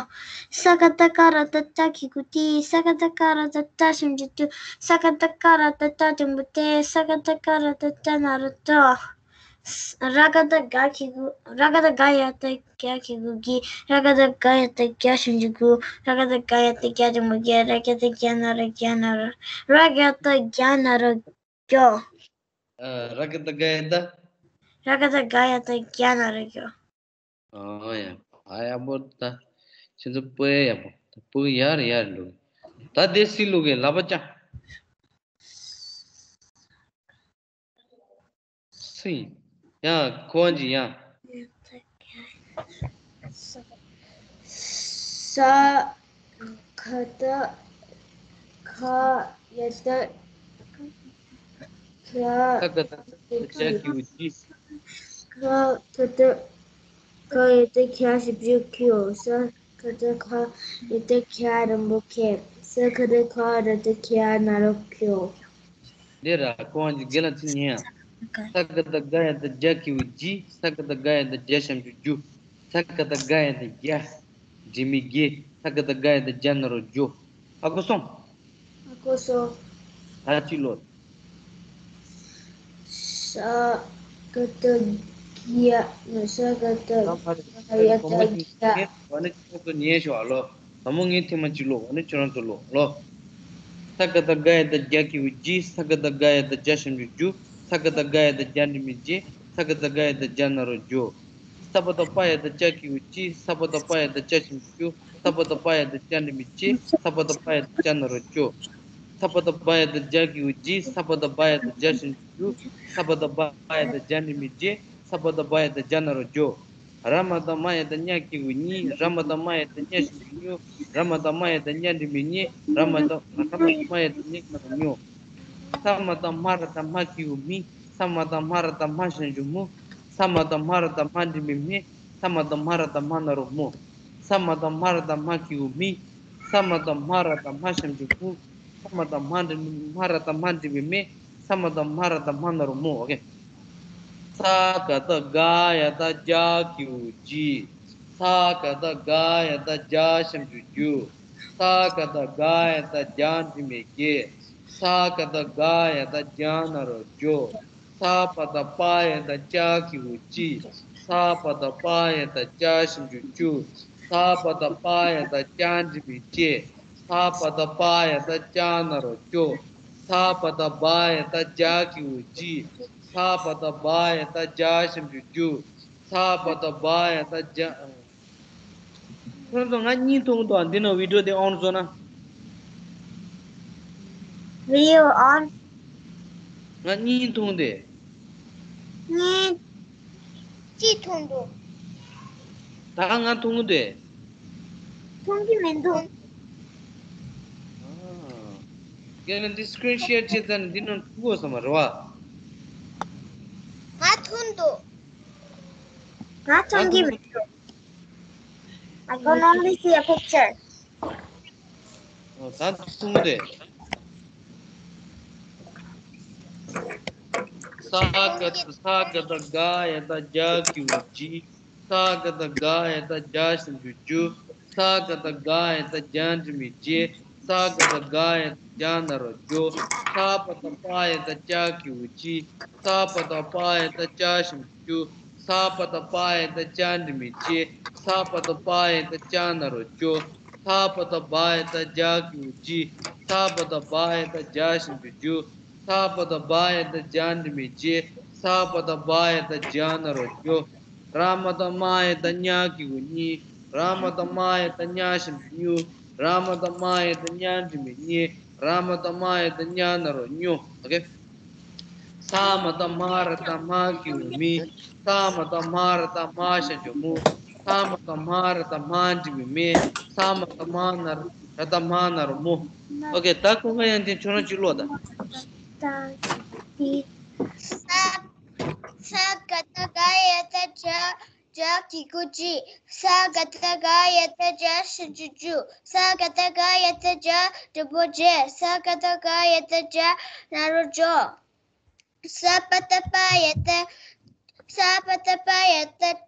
ས་ག་བཏགས་སྒ་ར་བཏགས་སྒྲ་གི་གུ་སྒྱི། ས་ག་བཏགས་སྒ་ར་བཏགས་སྒྲ་ཞབས་ཀྱུ་སྒྱུ། ས་ག་བཏགས་སྒ་ར་བཏགས་སྒྲ་འགྲེང་བུ་སྒྲེ། ས་ག་བཏགས་སྒ་ར་བཏགས་སྒྲ་ན་རོ་སྒྲོ། ར་ག་བཏགས་སྒ་གི་གུ། ར་ག་བཏགས་སྒ་ཡ་བཏགས་སྒྱ་གི་གུ་སྒྱི། ར་ག་བཏགས་སྒ་ཡ་བཏགས་སྒྱ་ཞབས་ཀྱུ་སྒྱུ། ར་ག་བཏགས་སྒ་ཡ་བཏགས་སྒྱ་འགྲེང་བུ་སྒྱེ། ར་ག་བཏགས་སྒྲ་གི་གུ་སྒྱ་ན་རོ་སྒྱོ། ར་ག་བཏགས་སྒ་ཡ་བཏགས་སྒྱ་ན་རོ་སྒྱོ། ཨ། ར་ག་བཏགས་སྒ་ཡ་བཏགས། ར་ག་བཏགས་སྒ་ཡ་བཏགས་སྒྱ་ན་རོ་སྒྱོ། ཨ་ཡ། ཨ་ཡག་པོ་ད། ཁྱེད་ཚོ་སྤུ་ཡག་པོ། ད་སྤུ་ཡར་ཡར་འགྲོ། ད་དེ་སི་ལུག་གི་ལ་པ་ཅང་། སི། ཡང་ཁོ་བ་ཅི་ཡང་། ས། ག་བཏགས་སྒ་ཡ་བཏགས་སྒྱ། ས་ག་བཏགས་སྒ་ཡ་བཏགས་སྒྱ་གི་གུ་སྒྱི། ག་ག་བཏགས་སྒ་ཡ་བཏགས་སྒྱ་ཞབས་ཀྱུ་སྒྱུ། ས་ག་བཏགས་སྒ་ཡ་བཏགས་སྒྱ་འགྲེང་བུ་སྒྱེ། ས་ག་བཏགས་སྒ་ར་བཏགས་སྒྱ་ན་རོ་སྒྱོ། འདི་ར་ཁོ་བ་ཅི་དགེ་ལ་ཚིག་ཉན་ཡང་། ས་ག་བཏགས་སྒ་ཡ་བཏགས་སྒྱ་གི་གུ་སྒྱི། ས་ག་བཏགས་སྒ་ཡ་བཏགས་སྒྱ་ཞབས་ཀྱུ་སྒྱུ། ས་ག་བཏགས་སྒ་ཡ་བཏགས་སྒྱ་འགྲེང་བུ་སྒྱེ། ས་ག་བཏགས་སྒ་ཡ་བཏགས་སྒྱ་ན་རོ་སྒྱོ། ཨ་ཁོ་སོང་། ཨ་ཁོ་སོང་། ད་ཅི་ལོ། ས་ག་བཏགས་སྒ་ཡ། ས་ག་བཏགས་སྒ་ཡ་བཏགས་སྒྱ། ཨ་ནི་ཁྱོད་ཚོ་ཉན་ཤོག་ཨ་ལོ། དང་པོ་ངས་ཐེངས་མ་གཅིག་ཀློག། ཨ་ནི་ཁྱོད་རང་ཚོ་ཀློག་ལོ། ས་ག་བཏགས་སྒ་ཡ་བཏགས་སྒྱ་གི་གུ་སྒྱི། ས་ག་བཏགས་སྒ་ཡ་བཏགས་སྒྱ་ཞབས་ཀྱུ་སྒྱུ། ས་ག་བཏགས་སྒ་ཡ་བཏགས་སྒྱ་འགྲེང་བུ་སྒྱེ། ས་ག་བཏགས་སྒ་ཡ་བཏགས་སྒྱ་ན་རོ་སྒྱོ། ས་པ་བཏགས་སྤ་ཡ་བཏགས་སྤྱ་གི་གུ་སྤྱི། ས་པ་བཏགས་སྤ་ཡ་བཏགས་སྤྱ་ཞབས་ཀྱུ་སྤྱུ། ས་པ་བཏགས་སྤ་ཡ་བཏགས་སྤྱ་འགྲེང་བུ་སྤྱེ། ས་པ་བཏགས་སྤ་ཡ་བཏགས་སྤྱ་ན་རོ་སྤྱོ། ས་པ་བཏགས་སྦ་ཡ་བཏགས་སྦྱ་གི་གུ་སྦྱི། ས་པ་བཏགས་སྦ་ཡ་བཏགས་སྦྱ་ཞབས་ཀྱུ་སྦྱུ། ས་པ་བཏགས་སྦ་ཡ་བཏགས་སྦྱ་འགྲེང་བུ་སྦྱེ། ས་པ་བཏགས་སྦ་ཡ་བཏགས་སྦྱ་ན་རོ་སྦྱོ། ར་མ་བཏགས་རྨ་ཡ་བཏགས་རྨྱ་གི་གུ་རྨྱི། ར་མ་བཏགས་རྨ་ཡ་བཏགས་རྨྱ་ཞབས་ཀྱུ་རྨྱུ། ར་མ་བཏགས་རྨ་ཡ་བཏགས་རྨྱ་འགྲེང་བུ་རྨྱེ། ར་མ་བཏགས། ར་མ་བཏགས་རྨ་ཡ་བཏགས་རྨྱ་ན་རོ་རྨྱོ། ས་མ་བཏགས་སྨ་ར་བཏགས་སྨ་གི་གུ་སྨྱི། ས་མ་བཏགས་སྨ་ར་བཏགས་སྨ་ཞབས་ཀྱུ་སྨྱུ། ས་མ་བཏགས་སྨ་ར་བཏགས་སྨ་འགྲེང་བུ་སྨྱེ། ས་མ་བཏགས་སྨ་ར་བཏགས་སྨ་ན་རོ་སྨྱོ། ས་མ་བཏགས་སྨ་ར་བཏགས་སྨ་གི་གུ་སྨྱི། ས་མ་བཏགས་སྨ་ར་བཏགས་སྨ་ཞབས་ཀྱུ་སྨྱུ། ས་མ་བཏགས་སྨ་འགྲེང་སྨ་ར་བཏགས་སྨ་འགྲེང་བུ་སྨྱེ། ས་མ་བཏགས་སྨ་ར་བཏགས་སྨ་ན་རོ་སྨྱོ། ཨོ་ཁེ། ས་ག་བཏགས་སྒ་ཡ་བཏགས་སྒྱ་གི་གུ་སྒྱི། ས་ག་བཏགས་སྒ་ཡ་བཏགས་སྒྱ་ཞབས་ཀྱུ་སྒྱུ། ས་ག་བཏགས་སྒ་ཡ་བཏགས་སྒྱ་འགྲེང་བུ་སྒྱེ། ས་ག་བཏགས་སྒ་ཡ་བཏགས་སྒྱ་ན་རོ་སྒྱོ། ས་པ་བཏགས་སྤ་ཡ་བཏགས་སྤྱ་གི་གུ་སྤྱི། ས་པ་བཏགས་སྤ་ཡ་བཏགས་སྤྱ་ཞབས་ཀྱུ་སྤྱུ། ས་པ་བཏགས་སྤ་ཡ་བཏགས་སྤྱ་འགྲེང་བུ་སྤྱེ། ས་པ་བཏགས་སྤ་ཡ་བཏགས་སྤྱ་ན་རོ་སྤྱོ། ས་པ་བཏགས་སྦ་ཡ་བཏགས་སྦྱ་གི་གུ་སྦྱི། ས་པ་བཏགས་སྦ་ཡ་བཏགས་སྦྱ་ཞབས་ཀྱུ་སྦྱུ། ས་པ་བཏགས་སྦ་ཡ་བཏགས་སྦྱ། ཁྱོད་ཚོ་ང་གཉིད་ཐུང་འདུག་ཨ། འདི་ནང་བི་ཌི་ཡོ་དེ་ཨོན་བཟོ་ན། བི་ཌི་ཡོ་ཨོན། ང་གཉིད་ཐུང་དེ། གཉིད་ཅི་ཐུང་འདུག་ད་ང་ཐུང་དེ། ཐུང་གི་མི་འདུག་ཨ། རྒན་ལགས་འདི་སི་ཀི་རིན་ཤེར་བྱེད་ཙང་འདི་ནང་ཐུག་དགོས་ས་མ་རེད་བ། ང་ཐུང་འདུག་ང་ཐུང་གི་མི་འདུག I can only see a picture. ཨོ། ད་ཐུང་དེ། ས་ག་ས་ག་བཏགས་སྒ་ཡ་བཏགས་སྒྱ་གི་གུ་སྒྱི། ས་ག་བཏགས་སྒ་ཡ་བཏགས་སྒྱ་ཞབས་ཀྱུ་སྒྱུ། ས་ག་བཏགས་སྒ་ཡ་བཏགས་སྒྱ་འགྲེང་བུ་སྒྱེ། ས་ག་བཏགས་སྒ་ཡ་བཏགས་སྒྱ་ན་རོ་སྒྱོ། ས་པ་བཏགས་སྤ་ཡ་བཏགས་སྤྱ་གི་གུ་སྤྱི། ས་པ་བཏགས་སྤ་ཡ་བཏགས་སྤྱ་ཞབས་ཀྱུ་སྤྱུ། ས་པ་བཏགས་སྤ་ཡ་བཏགས་སྤྱ་འགྲེང་བུ་སྤྱེ། ས་པ་བཏགས་སྤ་ཡ་བཏགས་སྤྱ་ན་རོ་སྤྱོ། ས་པ་བཏགས་སྦ་ཡ་བཏགས་སྦྱ་གི་གུ་སྦྱི། ས་པ་བཏགས་སྦ་ཡ་བཏགས་སྦྱ་ཞབས་ཀྱུ་སྦྱུ། ས་པ་བཏགས་སྦ་ཡ་བཏགས་སྦྱ་འགྲེང་བུ་སྦྱེ། ས་པ་བཏགས་སྦ་ཡ་བཏགས་སྦྱ་ན་རོ་སྦྱོ། ར་མ་བཏགས་རྨ་ཡ་བཏགས་རྨྱ་གི་གུ་རྨྱི། ར་མ་བཏགས་རྨ་ཡ་བཏགས་རྨྱ་ཞབས་ཀྱུ་རྨྱུ། ར་མ་བཏགས་རྨ་ཡ་བཏགས་རྨྱ་འགྲེང་བུ་རྨྱེ། ར་མ་བཏགས་རྨ་ཡ་བཏགས་རྨྱ་ན་རོ་རྨྱོ། ཨོ་ཁེ། ས་མ་བཏགས་སྨ་ར་བཏགས་སྨ་གི་གུ་སྨི། ས་མ་བཏགས་སྨ་ར་བཏགས་སྨ་ཞབས་ཀྱུ་སྨུ། ས་མ་བཏགས་སྨ་ར་བཏགས་སྨ་འགྲེང་བུ་སྨེ། ས་མ་བཏགས་སྨ་ན་ར་བཏགས་སྨ་ན་རོ་སྨོ། ཨོ་ཁེ། ད་ཀུན་དགའ་དབྱངས་ཅན་ཁྱོད་རང་གཅིག་ཀློག་དང་། ས། ས་ག་བཏགས་སྒ་ཡ་བཏགས་སྒྱ། སྒྱ་གི་གུ་སྒྱི། ས་ག་བཏགས་སྒ་ཡ་བཏགས་སྒྱ་ཞབས་ཀྱུ་སྒྱུ། ས་ག་བཏགས་སྒ་ཡ་བཏགས་སྒྱ་འགྲེང་བུ་སྒྱེ། ས་ག་བཏགས་སྒ་ཡ་བཏགས་སྒྱ་ན་རོ་སྒྱོ། ས་པ་བཏགས་སྤ་ཡ་བཏགས་ ས་པ་བཏགས་པ་ཡ་བཏགས།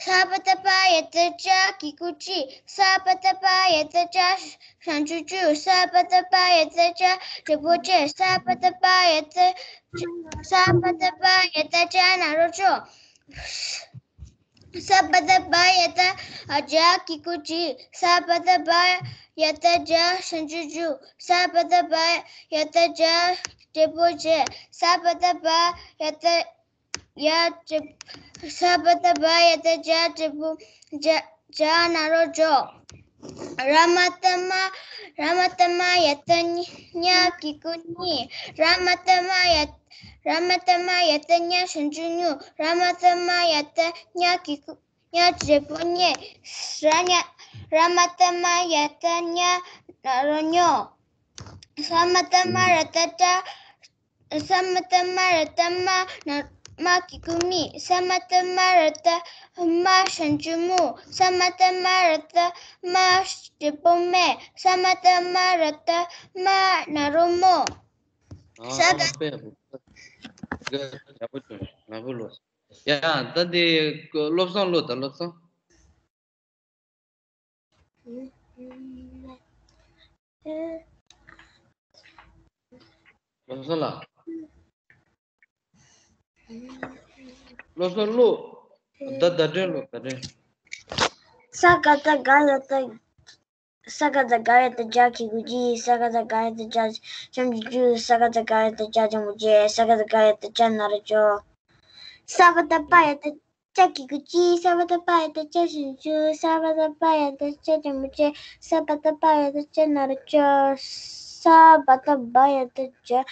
ས་པ་བཏགས་པ་ཡ་བཏགས་སྐྱ་གི་གུ་སྐྱིད། ས་པ་བཏགས་པ་ཡ་བཏགས་སྐྱ་ཞབས་ཀྱུ་སྐྱུ། ས་པ་བཏགས་པ་ཡ་བཏགས་སྐྱ་འགྲེང་བུ་སྐྱེས། ས་པ་བཏགས་པ་ཡ་བཏགས། ས་པ་བཏགས་པ་ཡ་བཏགས་སྐྱ་ན་རོ་སྐྱོ། ས་པ་བཏགས་པ་ཡ་བཏགས་སྐྱ་གི་གུ་སྐྱིད། ས་པ་བཏགས་པ་ཡ་བཏགས་སྐྱ་ཞབས་ཀྱུ་སྐྱུ། ས་པ་བཏགས་པ་ཡ་བཏགས་སྐྱ་འགྲེང་བུ་སྐྱེས། ས་པ་བཏགས་པ་ཡ་བཏགས་ཡ་ཏྲི། ས་པ་བཏགས་པ་ཡ་བཏགས་སྐྱ་ཏྲི་པུ། སྐྱ་སྐྱ་ན་རོ་སྐྱོ། ར་མ་བཏགས་མ། ར་མ་བཏགས་མ་ཡ་བཏགས་སྙ་གི་གུ་སྙིད། ར་མ་བཏགས་མ་ཡ། ར་མ་བཏགས་མ་ཡ་བཏགས་སྙ་ཞབས་ཀྱུ་སྙུ། ར་མ་བཏགས་མ་ཡ་བཏགས་སྙ་གི་གུ་སྙ་འགྲེང་བུ་སྙེད། ར་སྙ། ར་མ་བཏགས་མ་ཡ་བཏགས་སྙ་ན་རོ་སྙོ། ས་མ་བཏགས་མ་ར་བཏགས་སྲ། ས་མ་བཏགས་མ་ར་བཏགས་སྨ་ན་སྨ་གི་གུ་སྨིས། ས་མ་བཏགས་སྨ་ར་བཏགས་སྨ་ཞབས་ཀྱུ་སྨུ། ས་མ་བཏགས་སྨ་ར་བཏགས་སྨ་འགྲེང་བུ་སྨེ། ས་མ་བཏགས་སྨ་ར་བཏགས་སྨ་ན་རོ་སྨོ། ཨ་ས་ཨ་ད་དཔེ་ཡག་པོ། ཡག་པོ་བྱུང་། ཡག་པོ་ལོས། ཡ་ད་འདི་བློ་བཟང་ལོས། ད་བློ་བཟང་། བློ་བཟང་ལགས། བློ་བཟང་ལོས། ད་བརྡ་སྤྲོད་ལོས། བརྡ་སྤྲོད། ས་ག་བཏགས་སྒ་ཡ་བཏགས། ས་ག་བཏགས་སྒ་ཡ་བཏགས་སྒྱ་གི་གུ་སྒྱིད། ས་ག་བཏགས་སྒ་ཡ་བཏགས་སྒྱ་ཞབས་ཀྱུ་སྒྱུ། ས་ག་བཏགས་སྒ་ཡ་བཏགས་སྒྱ་འགྲེང་བུ་སྒྱེད། ས་ག་བཏགས་སྒ་ཡ་བཏགས་སྒྱ་ན་རོ་སྒྱོ། ས་པ་བཏགས་པ་ཡ་བཏགས་སྤྱ་གི་གུ་སྤྱི། ས་པ་བཏགས་པ་ཡ་བཏགས་སྤྱ་ཞབས་ཀྱུ་སྤྱུ། ས་པ་བཏགས་པ་ཡ་བཏགས་སྤྱ་འགྲེང་བུ་སྤྱེ། ས་པ་བཏགས་པ་ཡ་བཏགས་སྤྱ་ན་རོ་སྤྱོ། ས་པ་བཏགས་པ་ཡ་བཏགས་སྤྱ།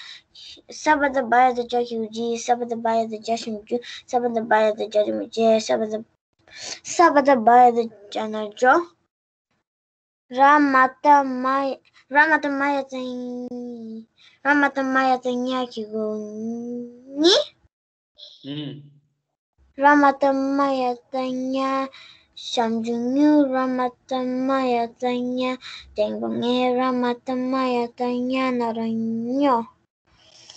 ས་པ་བཏགས་པ་ཡ་བཏགས་སྤྱ་གི་གུ་སྤྱི། ས་པ་བཏགས་པ་ཡ་བཏགས་སྤྱ་ཞབས་ཀྱུ་སྤྱུ། ས་པ་བཏགས་པ་ཡ་བཏགས་སྤྱ་འགྲེང་བུ་སྤྱེ། ས་པ་བཏགས། ས་པ་བཏགས་པ་ཡ་བཏགས་སྤྱ་ན་རོ་སྤྱོ། ར་མ་བཏགས་མ། ར་མ་བཏགས་མ་ཡ་བཏགས་སྙ། ར་མ་བཏགས་མ་ཡ་བཏགས་སྙ་གི་གུ་སྙིད། ཨུམ། ར་མ་བཏགས་མ་ཡ་བཏགས་སྙ་ཞབས་ཀྱུ་སྙུ། ར་མ་བཏགས་མ་ཡ་བཏགས་སྙ་འགྲེང་བུ་སྙེ། ར་མ་བཏགས་མ་ཡ་བཏགས་སྙ་ན་རོ་སྙོ།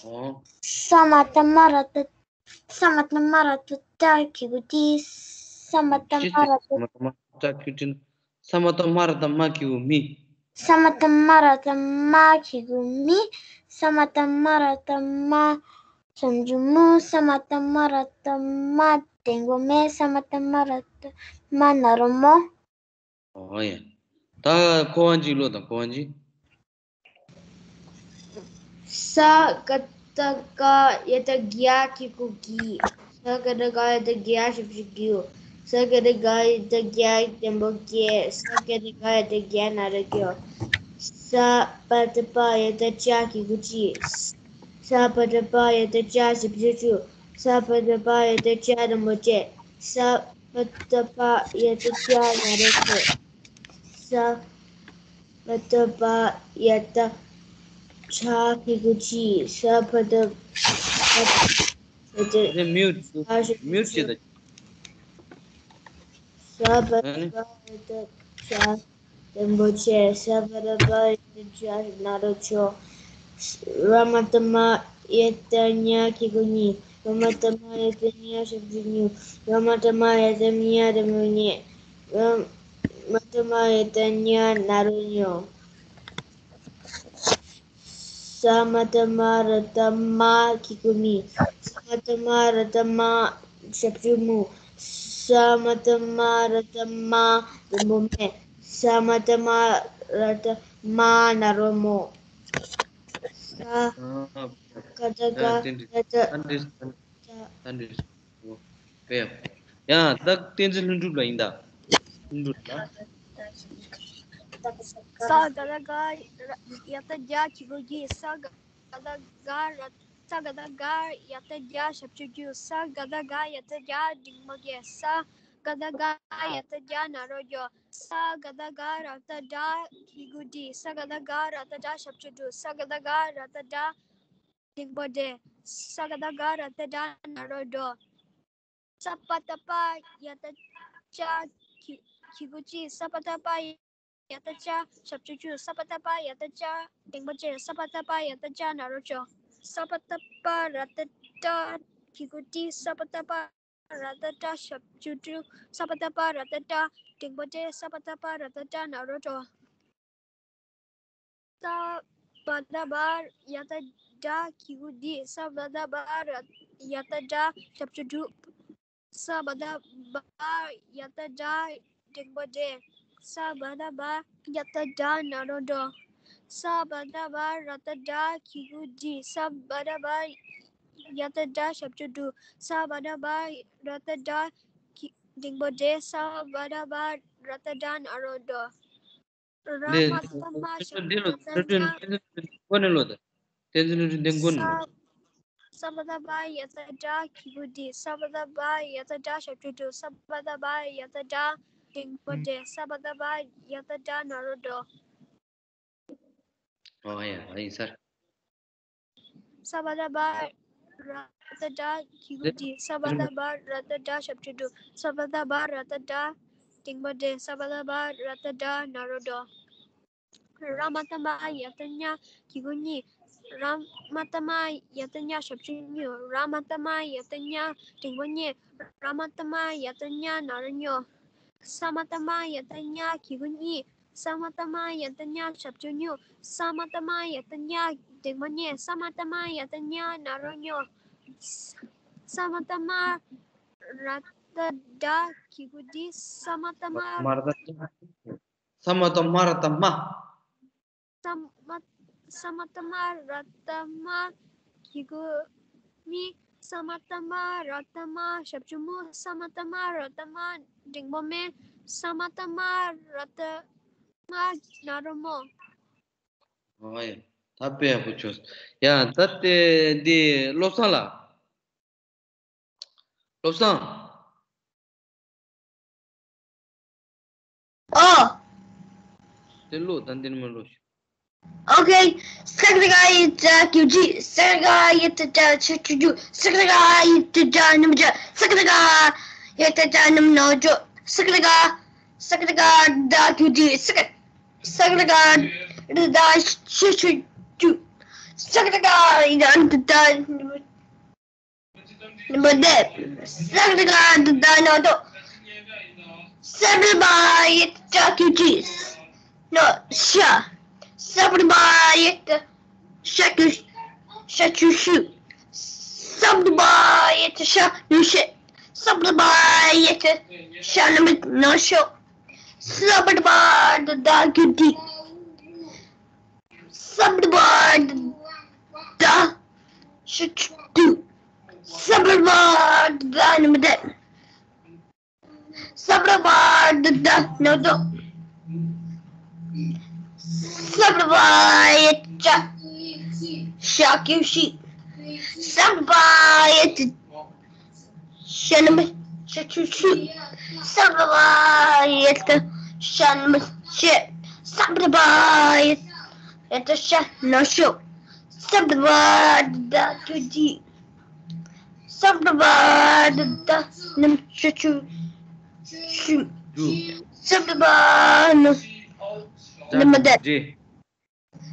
ཨོ། ས་མ་བཏགས་མ་ར་བཏགས། ས་མ་བཏགས་མ་ར་བཏགས་སྟ་གི་གུ་སྟི། ས་མ་བཏགས་མ་ར་བཏགས། ས་མ་བཏགས་མ་ར་བཏགས་སྟ་གི་གུ་སྟི། ས་མ་བཏགས་མ་ར་བཏགས་མ་གི་གུ་མི། ས་མ་བཏགས་མ་ར་བཏགས་མ་གི་གུ་མི། ས་མ་བཏགས་མ་ར་བཏགས་མ་ཞབས་ཀྱུ་སྨུ། ས་མ་བཏགས་མ་ར་བཏགས་མ་འགྲེང་བུ་སྨེ། ས་མ་བཏགས་མ་ར་བཏགས་མ་ན་རོ་སྨོ། ཨོ་ཡ། ད་ཁོ་བ་གཅིག་ཀློག་དང་། ཁོ་བ་གཅིག། ས་ག་བཏགས་སྒ་ཡ་བཏགས་སྒྱ་གི་གུ་སྒྱིད། ས་ག་བཏགས་སྒ་ཡ་བཏགས་སྒྱ་ཞབས་ཀྱུ་སྒྱུ། ས་ག་བཏགས་སྒ་ཡ་བཏགས་སྒྱ་འགྲེང་བུ་སྒྱེད། ས་ག་བཏགས་སྒ་ཡ་བཏགས་སྒྱ་ན་རོ་སྒྱོ། ས་པ་བཏགས་པ་ཡ་བཏགས་པྱ་གི་གུ་པྱི། ས་པ་བཏགས་པ་ཡ་བཏགས་པྱ་ཞབས་ཀྱུ་པྱུ། ས་པ་བཏགས་པ་ཡ་བཏགས་པྱ་འགྲེང་བུ་པྱེ། ས་པ་བཏགས་པ་ཡ་བཏགས་པྱ་ན་རོ་པྱོ། ས་པ་བཏགས་པ་ཡ་བཏགས་པྱ་གི་གུ་པྱི། ས་པ་བཏགས་པ་ཡ་བཏགས་ཨ་ནི་མིའུ་ཏི། པྱ་ཞབས་ཀྱུ་མིའུ་ཏི་པྱུ། ད། ས་པ་ཨ་ནི་བཏགས་པ་ཡ་བཏགས་པྱ་འགྲེང་བུ་པྱེ། ས་པ་བཏགས་པ་ཡ་བཏགས་པྱ་ན་རོ་པྱོ། ར་མ་བཏགས་རྨ་ཡ་བཏགས་རྨྱ་གི་གུ་རྨྱི། ར་མ་བཏགས་རྨ་ཡ་བཏགས་རྨྱ་ཞབས་ཀྱུ་རྨྱུ། ར་མ་བཏགས་རྨ་ཡ་བཏགས་རྨྱ་འགྲེང་བུ་རྨྱེ། ར་མ་བཏགས་རྨ་ཡ་བཏགས་རྨྱ་ན་རོ་རྨྱོ། ས་མ་བཏགས་སྨ་ར་བཏགས་སྨྲ་གི་གུ་སྨྲི། ས་མ་བཏགས་སྨ་ར་བཏགས་སྨྲ་ཞབས་ཀྱུ་སྨྲུ། ས་མ་བཏགས་སྨ་ར་བཏགས་སྨྲ་འགྲེང་བུ་སྨྲེ། ས་མ་བཏགས་སྨ་ར་བཏགས་སྨྲ་ན་རོ་སྨྲོ། ས་ག་བཏགས་སྒ་ཡ་བཏགས་སྒྲ། ད་འདྲི་ད་འདྲི། དཔེ་ཡག་པོ། ཡ་ད་བསྟན་འཛིན་ལྷུན་གྲུབ་ལ་ཡིན་ད། ལྷུན་གྲུབ་ལ། ས་ག་བཏགས་སྒ་ཡ་བཏགས་སྒྱ་གི་གུ་སྒྱི། ས་ག་བཏགས་སྒ་ར། ས་ག་བཏགས་སྒ་ཡ་བཏགས་སྒྱ་ཞབས་ཀྱུ་སྒྱུ། ས་ག་བཏགས་སྒ་ཡ་བཏགས་སྒྱ་འགྲེང་བུ་སྒྱེ། ས་ག་བཏགས་སྒ་ཡ་བཏགས་སྒྱ་ན་རོ་སྒྱོ། ས་ག་བཏགས་སྒ་ར་བཏགས་སྒྲ་གི་གུ་སྒྲི། ས་ག་བཏགས་སྒ་ར་བཏགས་སྒྲ་ཞབས་ཀྱུ་སྒྲུ། ས་ག་བཏགས་སྒ་ར་བཏགས་སྒྲ་འགྲེང་བུ་སྒྲེ། ས་ག་བཏགས་སྒ་ར་བཏགས་སྒྲ་ན་རོ་སྒྲོ། ས་པ་བཏགས་པ་ཡ་བཏགས་སྤྱ་གི་གི་གུ་སྤྱི། ས་པ་བཏགས་པ་ཡ་བཏགས་སྤྱ་ཞབས་ཀྱུ་སྤྱུ། ས་པ་བཏགས་པ་ཡ་བཏགས་སྤྱ་འགྲེང་བུ་སྤྱེ། ས་པ་བཏགས་པ་ཡ་བཏགས་སྤྱ་ན་རོ་སྤྱོ། ས་པ་བཏགས་པ་ར་བཏགས་སྤྲ་ གི་གུ་ཏི། ས་བ་ད་བ་ར་ཏ་ཏྲ་ཞབས་ཀྱུ་ཏྲུ། ས་བ་ད་བ་ར་ཏ་ཏྲ་འགྲེང་བུ་ཏྲེ། ས་བ་ད་བ་ར་ཏ་ཏྲ་ན་རོ་ཏྲོ། ས་བ་ད་བ་ཡ་ད་དྲ་གི་གུ་དི། ས་བ་ད་བ་ར་ཡ་ད་དྲ་ཞབས་ཀྱུ་དྲུ། ས་བ་ད་བ་ཡ་ད་དྲ་འགྲེང་བུ་ཏྲེ། ས་བ་ད་བ་ཡ་ད་དྲ་ན་རོ་ཏྲོ། ས་བ་ད་བ་ར་ད་དྲ་གི་གུ་དི། ས་བ་ད་བ་ཡ་ད་དྲ་ཞབས་ཀྱུ་དྲུ། ས་བ་ད་བ་ར་ད་དྲ་གི་འགྲེང་བུ་ཏྲེ། ས་བ་ད་བ་ར་ད་དྲ་ན་རོ་ཏྲོ། ར་འདི་མ་ད་མ་ཞབས་ཀྱུ་ཏྲ་ཉ། འདི་གོ་ནས་ལོ། ད་བསྟན་འཛིན་ལུས་འདི་གོ་ནས་ལོ། ས་བ་ད་བ་ཡ་ད་དྲ་གི་གུ་དི། ས་བ་ད་བ་ཡ་ད་དྲ་ཞབས་ཀྱུ་དྲུ། ས་བ་ད་བ་ཡ་ད་དྲ་འགྲེང་བུ་ཏྲེ། ས་བ་ད་བ་ཡ་ད་དྲ་ན་རོ་ཏྲོ། ཨོ་ཡ། ཨ་ཡིན་ས། ས་བ་ད་བ་ར་ད་དྲ་གི་གུ་དི། ས་བ་ད་བ་ར་ད་དྲ་ཞབས་ཀྱུ་དྲུ། ས་བ་ད་བ་ར་ད་དྲ་འགྲེང་བུ་ཏྲེ། ས་བ་ད་བ་ར་ད་དྲ་ན་རོ་ཏྲོ། ར་མ་ད་མ་ཡ་ད་ཉ་གི་གུ་ཉི། ར་མ་ད་མ་ཡ་ད་ཉ་ཞབས་ཀྱུ་ཉུ། ར་མ་ད་མ་ཡ་ད་ཉ་འགྲེང་བུ་ཉེ། ར་མ་ད་མ་ཡ་ད་ཉ་ན་རོ་ཉོ། ས་མ་ད་མ་ཡ་ད་ཉ་གི་གུ་ཉི། ས་མ་ད་མ་ཡ་ད་ཉ་ཞབས་ཀྱུ་ཉུ། ས་མ་ད་མ་ཡ་ད་ཉ་འགྲེང་བུ་ཉེ། ས་མ་ད་མ་ཡ་ད་ཉ་ན་རོ་ཉོ། ས་མ་ད་མ་ར་ད་དྲ་གི་གུ་དི། ས་མ་ད་མ། མ་ར་ད་མ། ས་མ་ད་མ་ར་ད་མ། ས་མ། ས་མ་ད་མ་ར་ད་མ་གི་གུ་མི། ས་མ་ད་མ་ར་ད་མ་ཞབས་ཀྱུ་མུ། ས་མ་ད་མ་ར་ད་མ་འགྲེང་བུ་མེ། ས་མ་ད་མ་ར་ད་མ་ན་རོ་མོ། ཨོ་ཡ། ད་དཔེ་ཡག་པོ་བྱུང་། ཡ། ད་ལྟའི་འདི་བློ་བཟང་ལགས། བློ་བཟང་། ཨོ། དེ་བློ་ད་འདི་ནས་མ་བློ་ཞུ། ཨོ་ཁེ། ས་ཀ་ད་ག་ཡ་ད་གི་གུ་དི། ས་ཀ་ད་ག་ཡ་ད་དྲ་ཞབས་ཀྱུ་དྲུ། ས་ཀ་ད་ག་ཡ་ད་དྲ་ན་རོ་ཏྲོ། ས་ཀ་ད་ག་ཡ་ད་དྲ་ན་རོ་ཏྲོ། ས་ཀ་ད་ག། ས་ཀ་ད་ག་ད་གི་གུ་དི། ས་ཀ། ས་ཀ་ད་ག་ད་དྲ་ཞབས་ཀྱུ་དྲུ། ས་ཀ་ད་ག་ཡ་ད་དྲ་ན་རོ་ཏྲོ། ས་བ་ད་བ་ཡ་ད་དྲ་གི་གུ་དི། ན་རོ་ཤ། ས་བ་ད་བ་ཡ་ད་ཞབས་ཀྱུ་ཞབས་ཀྱུ་ཤུ། ས་བ་ད་བ་ཡ་ད་ཤ་ནུ་ཤེ། ས་བ་ད་བ་ཡ་ད་ཤ་ན་རོ་ན་ཤོ། ས་བ་ད་བ་ད་དྲ་གི་གུ་དི། ས་བ་ད་བ་ད་དྲ་ཞབས་ཀྱུ་དྲུ། ས་བ་ད་བ་ད་དྲ་ན་རོ་ཏྲོ། ས་བ་ད་བ་ད་དྲ་ན་རོ་ཏྲོ། ས་བ་ད་བ་ཡ་ད་ཤ་ཞབས་ཀྱུ་ཤི། ས་བ་ད་བ་ཡ་ད་ཤ་ན་རོ་ཤ་ཞབས་ཀྱུ་ཤུ། ས་བ་ད་བ་ཡ་ད་ཤ་ན་རོ་ཤེ། ས་བ་ད་བ་ཡ་ད་ཤ་ན་རོ་ཤོ། ས་བ་ད་བ་ད་དྲ་གི་གུ་དི། ས་བ་ད་བ་ད་དྲ་ན་རོ་ཞབས་ཀྱུ་ཤུ། ས་བ་ད་བ་ན་རོ་ན་རོ་ཏྲོ།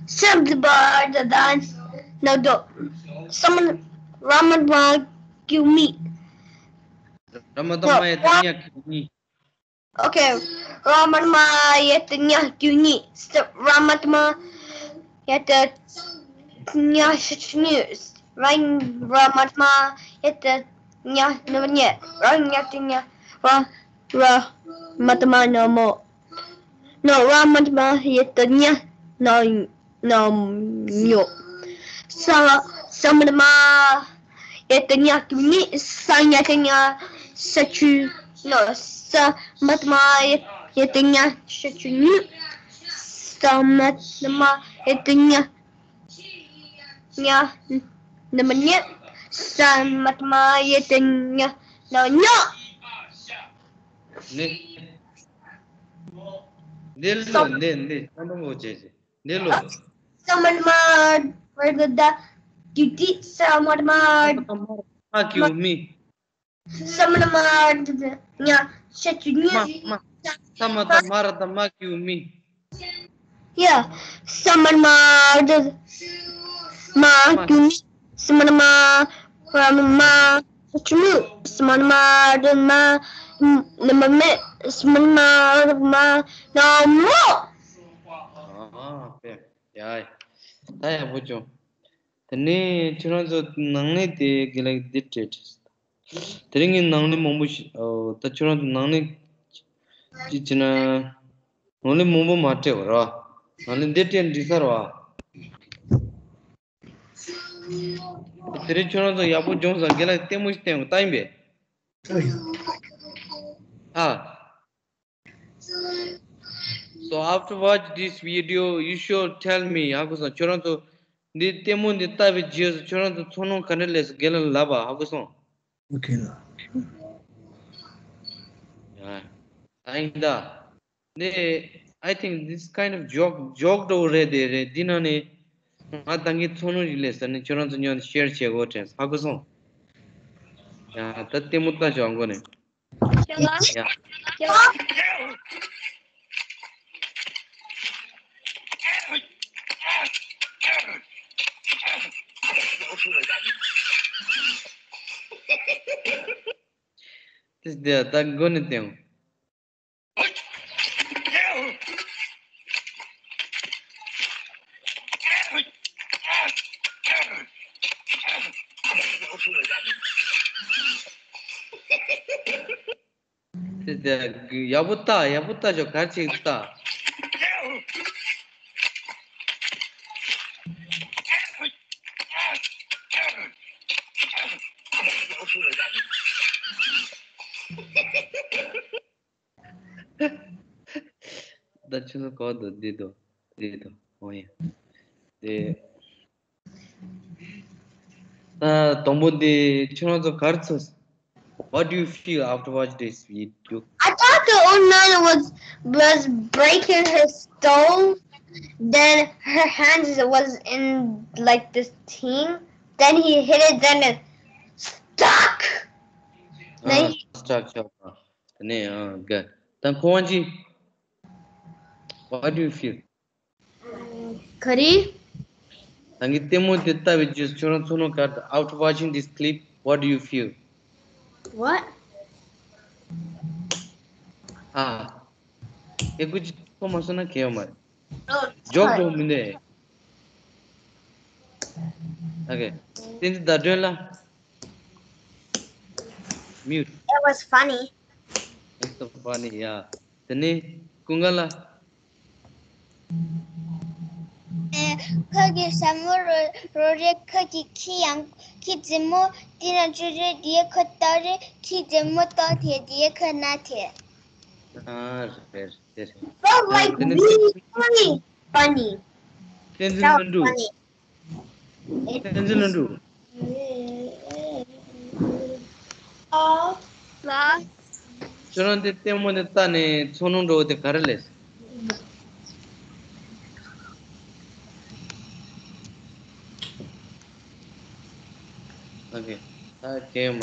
ས་བ་ད་བ་ད་དྲ་ན་རོ་ཏྲོ། ས་མ། ར་མ་ད་མ་གི་གུ་མི། ར་མ་ད་མ་ཡ་ད་ཉ་གི་གུ་ཉི། ཨོ་ཁེ། ར་མ་ད་མ་ཡ་ད་ཉ་གི་གུ་ཉི། ར་མ་ད་མ་ཡ་ད་ཉ་ཞབས་ཀྱུ་ཉུ། ར། ར་མ་ད་མ་ཡ་ད་ཉ་ན་རོ་ཉེ། ར་ཉ་ད་ཉ། ར། ར་མ་ད་མ་ན་རོ་མོ། ན་རོ། ར་མ་ད་མ་ཡ་ད་ཉ་ན་རོ་ན་རོ་ཉོ། ས། ས་མ་ད་མ་ཡ་ད་ཉ་གི་གུ་མི། ས་ཉ་ད་ཉ་ཞབས་ཀྱུ་ན། ས་མ་ད་མ་ཡ་ད་ཉ་ཞབས་ཀྱུ་ཉུ། ས་མ་ད་མ་ཡ་ད་ཉ་ཉ་ན་རོ་ཉེ། ས་མ་ད་མ་ཡ་ད་ཉ་ན་རོ་ཉོ། ནི། འདི་ལོ། འདི་འདི་ཚང་མ་བོ་བྱས་བྱས། འདི་ལོ། ས་མ་ད་མ་ར་ད་དྲ་གི་གུ་དི། ས་མ་ད་མ། མ་གི་གུ་མི། ས་མ་ད་མ་ཉ་ཞབས་ཀྱུ་ཉུ། མ། མ། ས་མ་ད་མ་ར་ད་མ་གི་གུ་མི། ཡ། ས་མ་ད་མ་ར་ད་མ་གི་གུ་མི། ས་མ་ད་མ་ར་མ། Chunu, smanma, ma, ma, ma, smanma, ma, no, mo. ཨ་ཨ་ཡ། ད་ཡག་པོ་བྱུང་། དེ་ནས་ཁྱོད་རང་ཚོ་ནང་ནས་དེ་དགེ་ལགས་འདི་སྤྲད་དྲན། དེ་རིང་ངས་ནང་ནས་མང་པོ་ཞིག་ཨོ། ད་ཁྱོད་རང་ཚོ་ནང་ནས་ཅི་བྱས་ན། ནང་ནས་མང་པོ་མ་སྤྲད་པ་རེད་བ། ནང་ནས་འདི་སྤྲད་འགྲིག་ས་རེད་བ། དེ་རིང་ཁྱོད་རང་ཚོ་ཡག་པོ་སྦྱོང་ས་དགེ་ལགས་ལྟད་མོ་ཞིག་བསྟན་དགོས་ལྟ་ཡིན་པས། ཨ། So after watch this video, you should tell me. ཧ་གོ་སོང་། ཁྱོད་རང་ཚོ་འདི་ལྟད་མོ་འདི་ལྟ་བའི་རྗེས་སུ་ཁྱོད་རང་ཚོ་ཚོར་སྣང་ག་འདྲ་སླེབས་སོང་དགེ་ལགས་ལ་ལབ་པ། ཧ་གོ་སོང་། Okay ལགས། ཡ། ད་ཡིན་ད། འདི། I think this kind of joke, joke འདྲ་བོ་རེད་དེ་རེད། འདི་ནང་ནས་ང་ད་གིན་ཚོར་སྣང་ཞིག་སླེབས་ས་ནི་ཁྱོད་རང་ཚོ་མཉམ་དུ་share བྱེད་དགོས་དྲན། ཧ་གོ་སོང་། ཡ། ད་ལྟད་མོ་ལྟ་ཤོག་མགོ་ནས། ཡ། དེ་དེ་ད་མགོ་ནས་བསྟན། དེ་དེ་ཡག་པོ་ལྟ། ཡག་པོ་ལྟ་ཤོག་ག་རེ་བྱེད་ཀྱི་ལྟ། ད་ཁྱོད་ཚོ་གོ་འདུག་འདི་འདུག་འདི་འདུག་འོ་ཡ། དེ། ད་དང་པོ་འདི་ཁྱོད་རང་ཚོ་ག་རེ་ཚོར། What do you feel after watch this video? I thought the old man was was breaking his stone. Then her hands was in like this thing. Then he hit it. Then it stuck. Then ཨ། he Stuck ཆགས་པ། དེ་ནས་ཨ་ག་ད་ཁོང་གིས། What do you feel? ག་རེ། ད་གིན་ལྟད་མོ་དེ་ལྟ་བའི་རྗེས་སུ་ཁྱོད་རང་ཚོར་སྣང་ག་རེ། After watching this clip, what do you feel? What? ཨ། ཨེ་ཀུ་ཅི་ཁོ་མ་སོང་ན་གལ་ཡོད་མ་རེད། ཇོག་ཇོག་མི་འདུག་ཨ་ཀེ། བསྟན་འཛིན་ཟླ་སྒྲོན་ལགས། Mute. It was funny. It's so funny, yeah. དེ་ནས་ཀུན་དགའ་ལགས། ཁོ་གི་ཞྭ་མོ་རོ་རོ་རེད། ཁོ་གི་ཁྱི་ཡང་ཁྱི་རྫི་མོ་དེ་ན་ཅོ་རེད། དེ་ཁོ་ལྟོ་རེད། ཁྱི་རྫི་མོ་ལྟོ་དེ་དེ་ཁོ་ན་དེ། ཨ་རེད་རེད། That was like really funny. Funny. བསྟན་འཛིན་That was ལྷུན་གྲུབ། Funny. བསྟན་འཛིན་ལྷུན་གྲུབ། ལ། ཁྱོད་རང་འདི་ལྟད་མོ་འདི་ལྟ་ནས་ཚོར་སྣང་འདྲ་བོ་དེ་ག་རེ་སླེབས། ཨོ་ཀེ། ད་གལ་མ།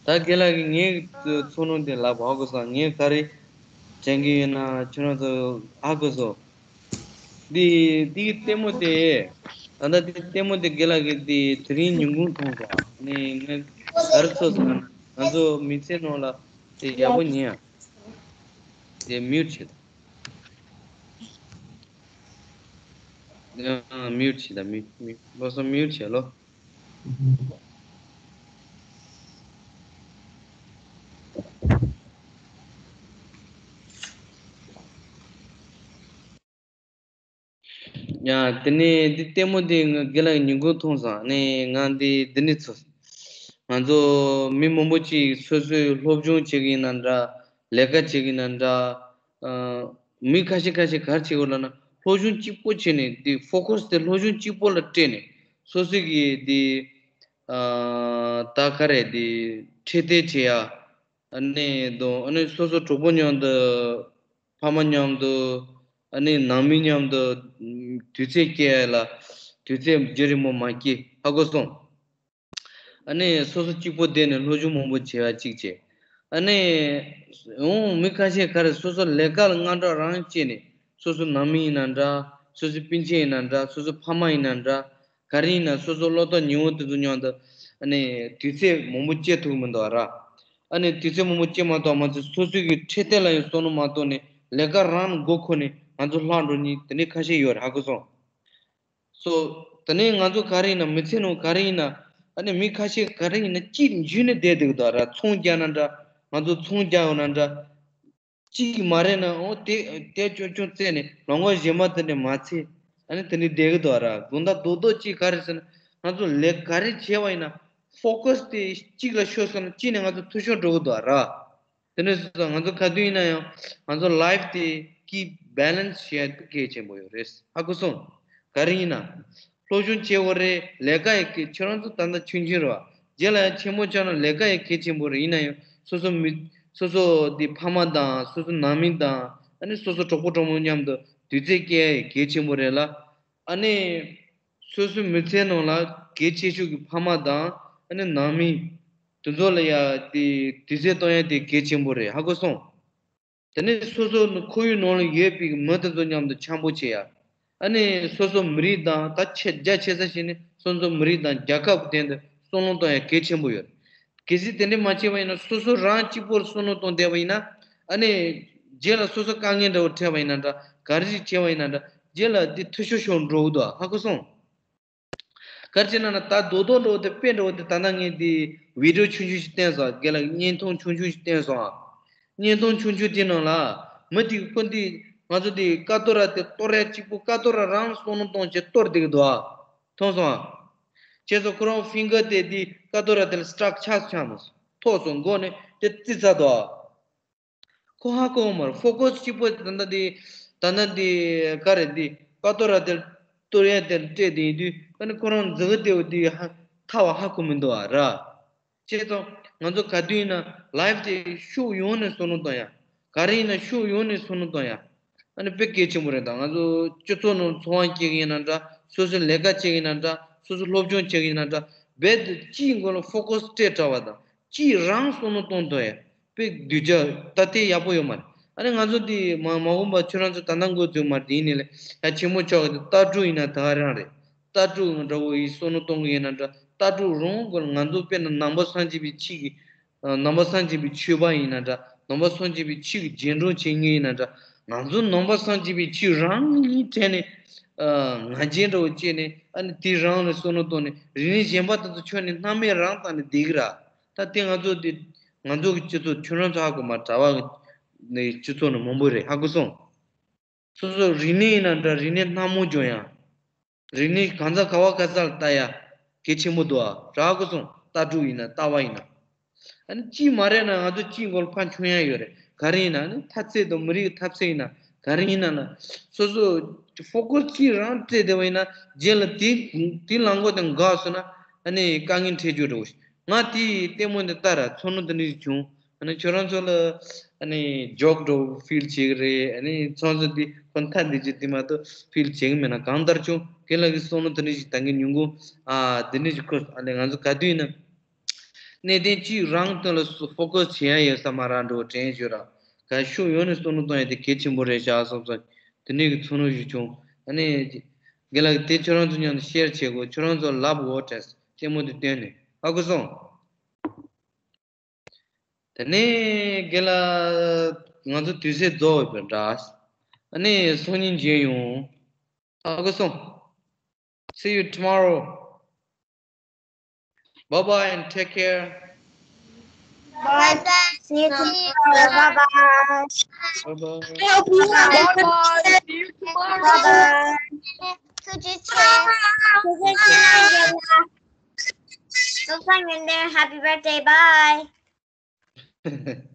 ད་རྒན་ལགས་ཀྱིས་ངའི་ཚོར་སྣང་དེ་ལབ་ཧ་གོ་སོང་། ངས་ག་རེ་དྲན་གྱི་ཡོད་ན་ཁྱོད་རང་ཚོ་ཧ་གོ་སོང་། འདི་འདི་ལྟད་མོ་དེ་ད་ལྟ་འདི་ལྟད་མོ་དེ་རྒན་ལགས་ཀྱིས་འདི་དེ་རིང་ཉིན་གུང་མཐོང་སོང་། ནས་ངས་ག་རེ་ཚོར་སོང་ན་ང་ཚོ་མི་ཚེ་ནང་ལ་དེ་ཡག་པོ་ཉན་ཡ། དེ་mute བྱེད་དང་། ཡང་mute བྱེད་དང་། mute mute ལོ་སོ་mute བྱེད་ལོ། ཡང་དེ་ནས་འདི་ལྟད་མོ་འདི་ང་རྒན་ལགས་ཉིན་གུང་མཐོང་སོང་། ནས་ང་འདི་འདི་ནས་ཚོར། ང་ཚོ་མི་མང་པོ་ཅིག་སོ་སོའི་སློབ་སྦྱོང་བྱེད་ཀྱི་ཡིན་ན་འདྲ། ལས་ཀ་བྱེད་ཀྱི་ཡིན་ན་འདྲ། ཨ། མི་ཁ་ཤས་ཁ་ཤས་ག་རེ་བྱེད་དགོས་ལབ་ན་སློབ་སྦྱོང་གཅིག་པོ་བྱས་ནས་འདི་focus དེ་སློབ་སྦྱོང་གཅིག་པོ་ལ་སྤྲད་ནས་སོ་སོ་གི་འདི། ཨ། ད་ག་རེ་འདི་འཕྲོད་བསྟེན་བྱེད་ཡ། ཨ་ནི་དང་ཨ་ནི་སོ་སོ་གྲོགས་པོ་མཉམ་དུ། ཕ་མ་མཉམ་དུ། ཨ་ནི་ནང་མི་མཉམ་དུ་དུས་ཚོད་སྐྱེལ་ཡ་ལ་དུས་ཚོད་རྒྱུན་རིང་པོ་མ་སྐྱེལ། ཧ་གོ་སོང་། ཨ་ནི་སོ་སོ་གཅིག་པོ་བསྡད་ནས་སློབ་སྦྱོང་མང་པོ་བྱེད་པ་གཅིག་བྱས། ཨ་ནི་འོང་མི་ཁ་ཤས་ག་རེ་སོ་སོ་ལས་ཀ་ལ་དངངས་སྐྲག་རང་སྐྱེས་ནས་སོ་སོ་ནང་མི་ཡིན་ན་འདྲ། སོ་སོ་སྤུན་མཆེད་ཡིན་ན་འདྲ། སོ་སོ་ཕ་མ་ཡིན་ན་འདྲ། ག་རེ་ཡིན་ན་སོ་སོ་བློ་ཐག་ཉེ་བོ་དེ་ཚོ་མཉམ་དུ་ ཨ་ནི་དུས་ཚོད་མང་པོ་སྐྱེལ་ཐུབ་མི་འདུག་ར། ཨ་ནི་དུས་ཚོད་མང་པོ་སྐྱེལ་མ་ཐུབ་མ་ཚད་སོ་སོ་གི་འཕྲོད་བསྟེན་ལ་ཡང་བསམ་བློ་མ་གཏོང་ནས་ལས་ཀ་རང་མགོ་འཁོར་ནས་ང་ཚོ་ལྷག་འགྲོ་མཁན་དེ་འདྲ་ཁ་ཤས་ཡོད་རེད། ཧ་གོ་སོང་། སོ། དེ་ནས་ང་ཚོ་ག་རེ་ཡིན་ན་མི་ཚེ་ནང་ག་རེ་ཡིན་ན་ཨ་ནི་མི་ཁ་ཤས་ག་རེ་ཡིན་ན་གཅིག་འཇུས་ནས་བསྡད་འདུག་ད་ར། ཚོང་རྒྱག་ན་འདྲ། ང་ཚོ་ཚོང་རྒྱག་ཡོད་ན་འདྲ། གཅིག་མ་རེད་ན་འོ་དེ་དེ་ཆུང་ཆུང་བཙལ་ནས་ལོ་ངོ་གཞན་པ་དེ་འདྲ་མ་བཙལ། ཨ་ནི་དེ་འདྲ་བསྡད་ཀྱི་འདུག་ར། དགོང་དག་རྡོག་རྡོག་གཅིག་ག་རེ་ཟེར་ན་ང་ཚོ་ལས་ག་རེ་བྱས་པ་ཡིན་ན་ཕོ་ཀ་སི་དེ་གཅིག་ལ་ཤོར་སོང་ན་གཅིག་ནས་ང་ཚོ་འཐུས་ཤོར་འགྲོ་གི་འདུག་ར། དེ་ནས་སོང་ཙང་ང་ཚོ་ག་དུས་ཡིན་ན་ཡང་ང་ཚོ་ལའིཕ་དེ་ཀིབ་བྷེ་ལེན་སི་བྱེད་ཡ་གལ་ཆེན་པོ་ཡོད་རེད། ཧ་གོ་སོང་། ག་རེ་ཡིན་ན། སློབ་སྦྱོང་བྱེད་དགོས་རེད། ལས་ཀ་ཡི་གེ་ཁྱེད་རང་ཚོ་ད་ལྟ་ཆུང་ཆུང་རེད་བ། རྗེས་ལ་ཡང་ཆེན་མོ་ཆགས་ན་ལས་ཀ་ཡི་གེ་ཆེན་པོ་རེད། ཡིན་ན་ཡང་སོ་སོ་མི་སོ་སོ་དེ་ཕ་མ་དང་སོ་སོ་ནང་མི་དང་ཨ་ནི་སོ་སོ་གྲོགས་པོ་གྲོགས་མོ་མཉམ་དུ་དུས་ཚོད་སྐྱེལ་ཡ་ཡི་གེ་ཆེན་པོ་རེད་ལ། ཨ་ནི་སོ་སོའི་མི་ཚེ་ནང་ལ་གལ་ཆེ་ཤོས་ཀྱི་ཕ་མ་དང་ཨ་ནི་ནང་མི་དེ་ཚོ་ལ་ཡ་དེ་དུས་ཚོད་གཏོང་ཡ་དེ་གལ་ཆེན་པོ་རེད། ཧ་གོ་སོང་། དེ་ནས་སོ་སོ་ནི་ཁོར་ཡུག་ནང་ལ་ཡོད་པའི་མི་དེ་ཚོ་མཉམ་དུ་འཆམ་པོ་བྱེད་ཡ། ཨ་ནི་སོ་སོ་མི་རིགས་དང་ད་ཆེ་རྒྱ་ཆེ་ས་ཞིག་ནི་སོ་སོ་མི་རིགས་དང་རྒྱལ་ཁབ་དེ་འདི་བསམ་བློ་གཏོང་ཡ་གལ་ཆེན་པོ་ཡོད། གལ་སྲིད་དེ་འདྲ་མ་བྱས་པ་ཡིན་ན་སོ་སོ་རང་གཅིག་པོར་བསམ་བློ་གཏོང་བསྡད་པ་ཡིན་ན་ཨ་ནི་རྗེས་ལ་སོ་སོ་དཀའ་ངལ་འདྲ་བོ་འཕྲད་པ་ཡིན་ན་འདྲ། ག་རེ་ཞིག་བྱས་པ་ཡིན་ན་འདྲ། རྗེས་ལ་འདི་འཐུས་ཤོར་ཤོར་འགྲོ་གི་འདུག་ཧ་གོ་སོང་། ག་རེ་བྱས་ན་ན་ད་རྡོག་རྡོག་འདྲ་བོ་དེ་དཔེ་འདྲ་བོ་དེ་ད་ལྟ་ངས་འདི་བི་ཌི་ཡོ་ཆུང་ཆུང་ཞིག་བསྟན་སོང་། རྒན་ལགས་བརྙན་ཐུང་ཆུང་ཆུང་ཞིག་བསྟན་སོང་ཨ། བརྙན་ཐུང་ཆུང་ཆུང་དེ་ནང་ལ་མི་དེ་གི་ཁོ་འདི་ང་ཚོ་འདི་ཀ་ཏོ་ར་དེ་གཏོར་ཡ་གཅིག་པུ་ཀ་ཏོ་ར་རང་བསམ་བློ་གཏོང་བྱས་གཏོར་བསྡད་ཀྱི་འདུག་ཨ། མཐོང་སོང་ཨ། བྱས་ཙང་ཁོ་རང་ཕིང་གར་དེ་འདི་ཀ་ཏོ་ར་དེ་ལ་སི་ཊག་ཆགས་ཆགས་མ་སོང་། ཐོག་སོང་མགོ་ནས་དེ་རྩི་ཚར་འདུག་ཨ། ཁོ་ཧ་གོ་མ་རེད། ཕོ་ཀོ་སི་གཅིག་པོ་ད་ལྟ་དེ་ད་ལྟ་དེ་ག་རེད། དེ་ཀ་ཏོ་ར་དེ་གཏོར་ཡ་དེ་སྤྲད་དེ་ཡིན་དུས་ཨ་ནི་ཁོ་རང་མཛུ་གུ་དེ་བོ་དེ་ཧ་ཐག་པ་ཧ་གོ་མི་འདུག་ཨ་ར། བྱས་ཙང་ང་ཚོ་ག་དུས་ཡིན་ན་ལའིཕ་དེ་ཕྱོགས་ཡོངས་ནས་བསམ་བློ་གཏོང་ཡ། ག་རེ་ཡིན་ན་ཕྱོགས་ཡོངས་ནས་བསམ་བློ་གཏོང་ཡ། ཨ་ནི་དཔེ་གལ་ཆེན་པོ་རེད། ད་ང་ཚོ་སྤྱི་ཚོགས་ནང་འཚོ་བ་སྐྱེལ་གི་ཡིན་ན་འདྲ། སོ་སོའི་ལས་ཀ་བྱེད་ཀྱི་ཡིན་ན་འདྲ། སོ་སོ་སློབ་སྦྱོང་བྱེད་ཀྱི་ཡིན་ན་འདྲ། རྦད་དེ་གཅིག་མགོ་ལ་ཕོ་ཀོ་སི་སྤྲད་དྲགས་པ་དང་གཅིག་རང་བསམ་བློ་གཏོང་ཐུབ་ཡ། དཔེ་གདུལ་བྱ་ད་ལྟའི་ཡག་པོ་ཡོད་མ་རེད། ཨ་ནི་ང་ཚོ་འདི་མ་མ་འོངས་པ་ཁྱོད་རང་ཚོ་ད་ལྟ་འགོ་འཛུགས་མ་རེད། དེ་ཡིན་ནའི་ལས་ཡ་ཆེན་མོ་ཆགས་ཀྱི་འདུག་ལྟ་གྲུབ་ཡིན་ན་ད་ག་རང་རེད། ལྟ་གྲུབ་འདྲ་བོ་ཡིས་བསམ་བློ་གཏོང་གི་ཡིན་ན་འདྲ། ལྟ་གྲུབ་རང་གི་ང་ཚོ་དཔེར་ན་ནང་པ་སངས་རྒྱས་པའི་ཆོས་ཀྱི་ནང་པ་སངས་རྒྱས་པའི་ཆོས་པ་ཡིན་ན་འདྲ། ནང་པ་སངས་རྒྱས་པའི་ཆོས་ཀྱི་རྗེས་འབྲང་བྱེད་མཁན་ཡིན་ན་འདྲ། ང་ཚོ་ནང་པ་སངས་རྒྱས་པའི་ཆོས་རང་གི་གྲས་ནས་ང་རྒྱལ་འདྲ་བོ་བྱས་ནས་ཨ་ནི་དེ་རང་ལ་བསམ་བློ་གཏོང་ནས་རིག་གནས་གཞན་པ་དེ་ཚོ་ཁྱོན་ནས་སྣང་མེད་རང་བཏང་ནས་བསྡད་ཀྱི་ར། ད་དེ་ང་ཚོ་དེ་ང་ཚོ་གི་སྤྱི་ཚོགས་ཁྱོད་རང་ཚོ་ཧ་གོ་མ་གྲྭ་བ་གི་སྤྱི་ཚོགས་ནང་མང་པོ་རེད། ཧ་གོ་སོང་། སོ་སོ་རིག་གནས་ཡིན་ན་འདྲ། རིག་གནས་སྣ་མང་སྦྱོང་ཡ། རིག་གནས་གང་ཟག་ག་བ་ག་ས་ལ་ལྟ་ཡ་གལ་ཆེན་པོ་འདུག་ཨ། རག་གི་སོང་། ལྟ་གྲུབ་ཡིན་ན་ལྟ་བ་ཡིན་ན། ཨ་ནི་གཅིག་མ་རེད་ན་ང་ཚོ་གཅིག་མགོ་ལ་ཕར་མཆོང་ཡ་ཡོད་རེད། ག་རེ་ཡིན་ན་ཨ་ནི་འཐབ་རྩོད་དང་མི་རིགས་འཐབ་རྩོད་ཡིན་ན་ག་རེ་ཡིན་ན་ན་སོ་སོ་ཕོ་ཀོ་སི་གཅིག་རང་སྤྲད་བསྡད་པ་ཡིན་ན་རྗེས་ལ་དེ་དེ་ལམ་ཁ་དེ་འགག་སོང་ན་ཨ་ནི་དཀའ་ངལ་འཕྲད་རྒྱུ་འདྲ་བོ་ཞིག་ང་དེའི་ལྟད་མོ་འདི་ལྟ་ར་ཚོར་སྣང་དེ་འདྲ་ཞིག་བྱུང་། ཨ་ནི་ཁྱོད་རང་ཚོ་ལ་ཨ་ནི་ཇོག་འདྲ་བོ་ཕིལ་བྱེད་ཀྱི་རེད། ཨ་ནི་ཚོང་ཚོ་འདི་ཁོ་མཐའ་འདི་ཅི་འདི་མ་གཏོགས་ཕིལ་བྱེད་ཀྱི་མེད་ན་གང་ལྟར་བྱུང་རྒན་ལགས་ཀྱི་བསམ་བློ་དེ་འདྲ་ཞིག་ད་གིན་ཉུང་ཀུ་ཨ་འདི་འདྲ་ཞིག་ཁོ་ཨ་ནི་ང་ཚོ་ག་དུས་ཡིན་ན་གནད་དོན་གཅིག་རང་དོན་ལ་ཕོ་ཀོ་སི་བྱེད་ཡ་ཡོད་ས་མ་རེད་འདྲ་བོ་དྲན་བྱོས་ར། ག་ཕྱོགས་ཡོངས་ནས་བསམ་བློ་གཏོང་ཡ་དེ་གལ་ཆེན་པོ་རེད་ཤག་བསམ་སོང་། དེ་འདྲ་གི་ཚོར་སྣང་ཞིག་བྱུང་། ཨ་ནི་རྒན་ལགས་ཀྱིས་དེ་ཁྱོད་རང་ཚོ་མཉམ་དུ་ཤེར་བྱེད་དགོས། ཁྱོད་རང་ཚོ་ལབ་འོ་དྲན་ལྟད་མོ་དེ་བསྟན་ནས་ཧ་གོ་སོང་། དེ་ནས་རྒན་ལགས་ང་ཚོ་དུས་ཚོད་རྫོགས་ཡོད་པ་འདྲ། ཨ་ནི་སང་ཉིན་མཇལ་ཡོང་། ཧ་གོ་སོང་། See you tomorrow. Bye bye and take care. Bye. See you tomorrow. Bye bye. Bye bye. I hope you have a good day. Bye bye. See you tomorrow. Bye Bye. Could you check? Could you check? Don't find me there. Happy birthday. Bye.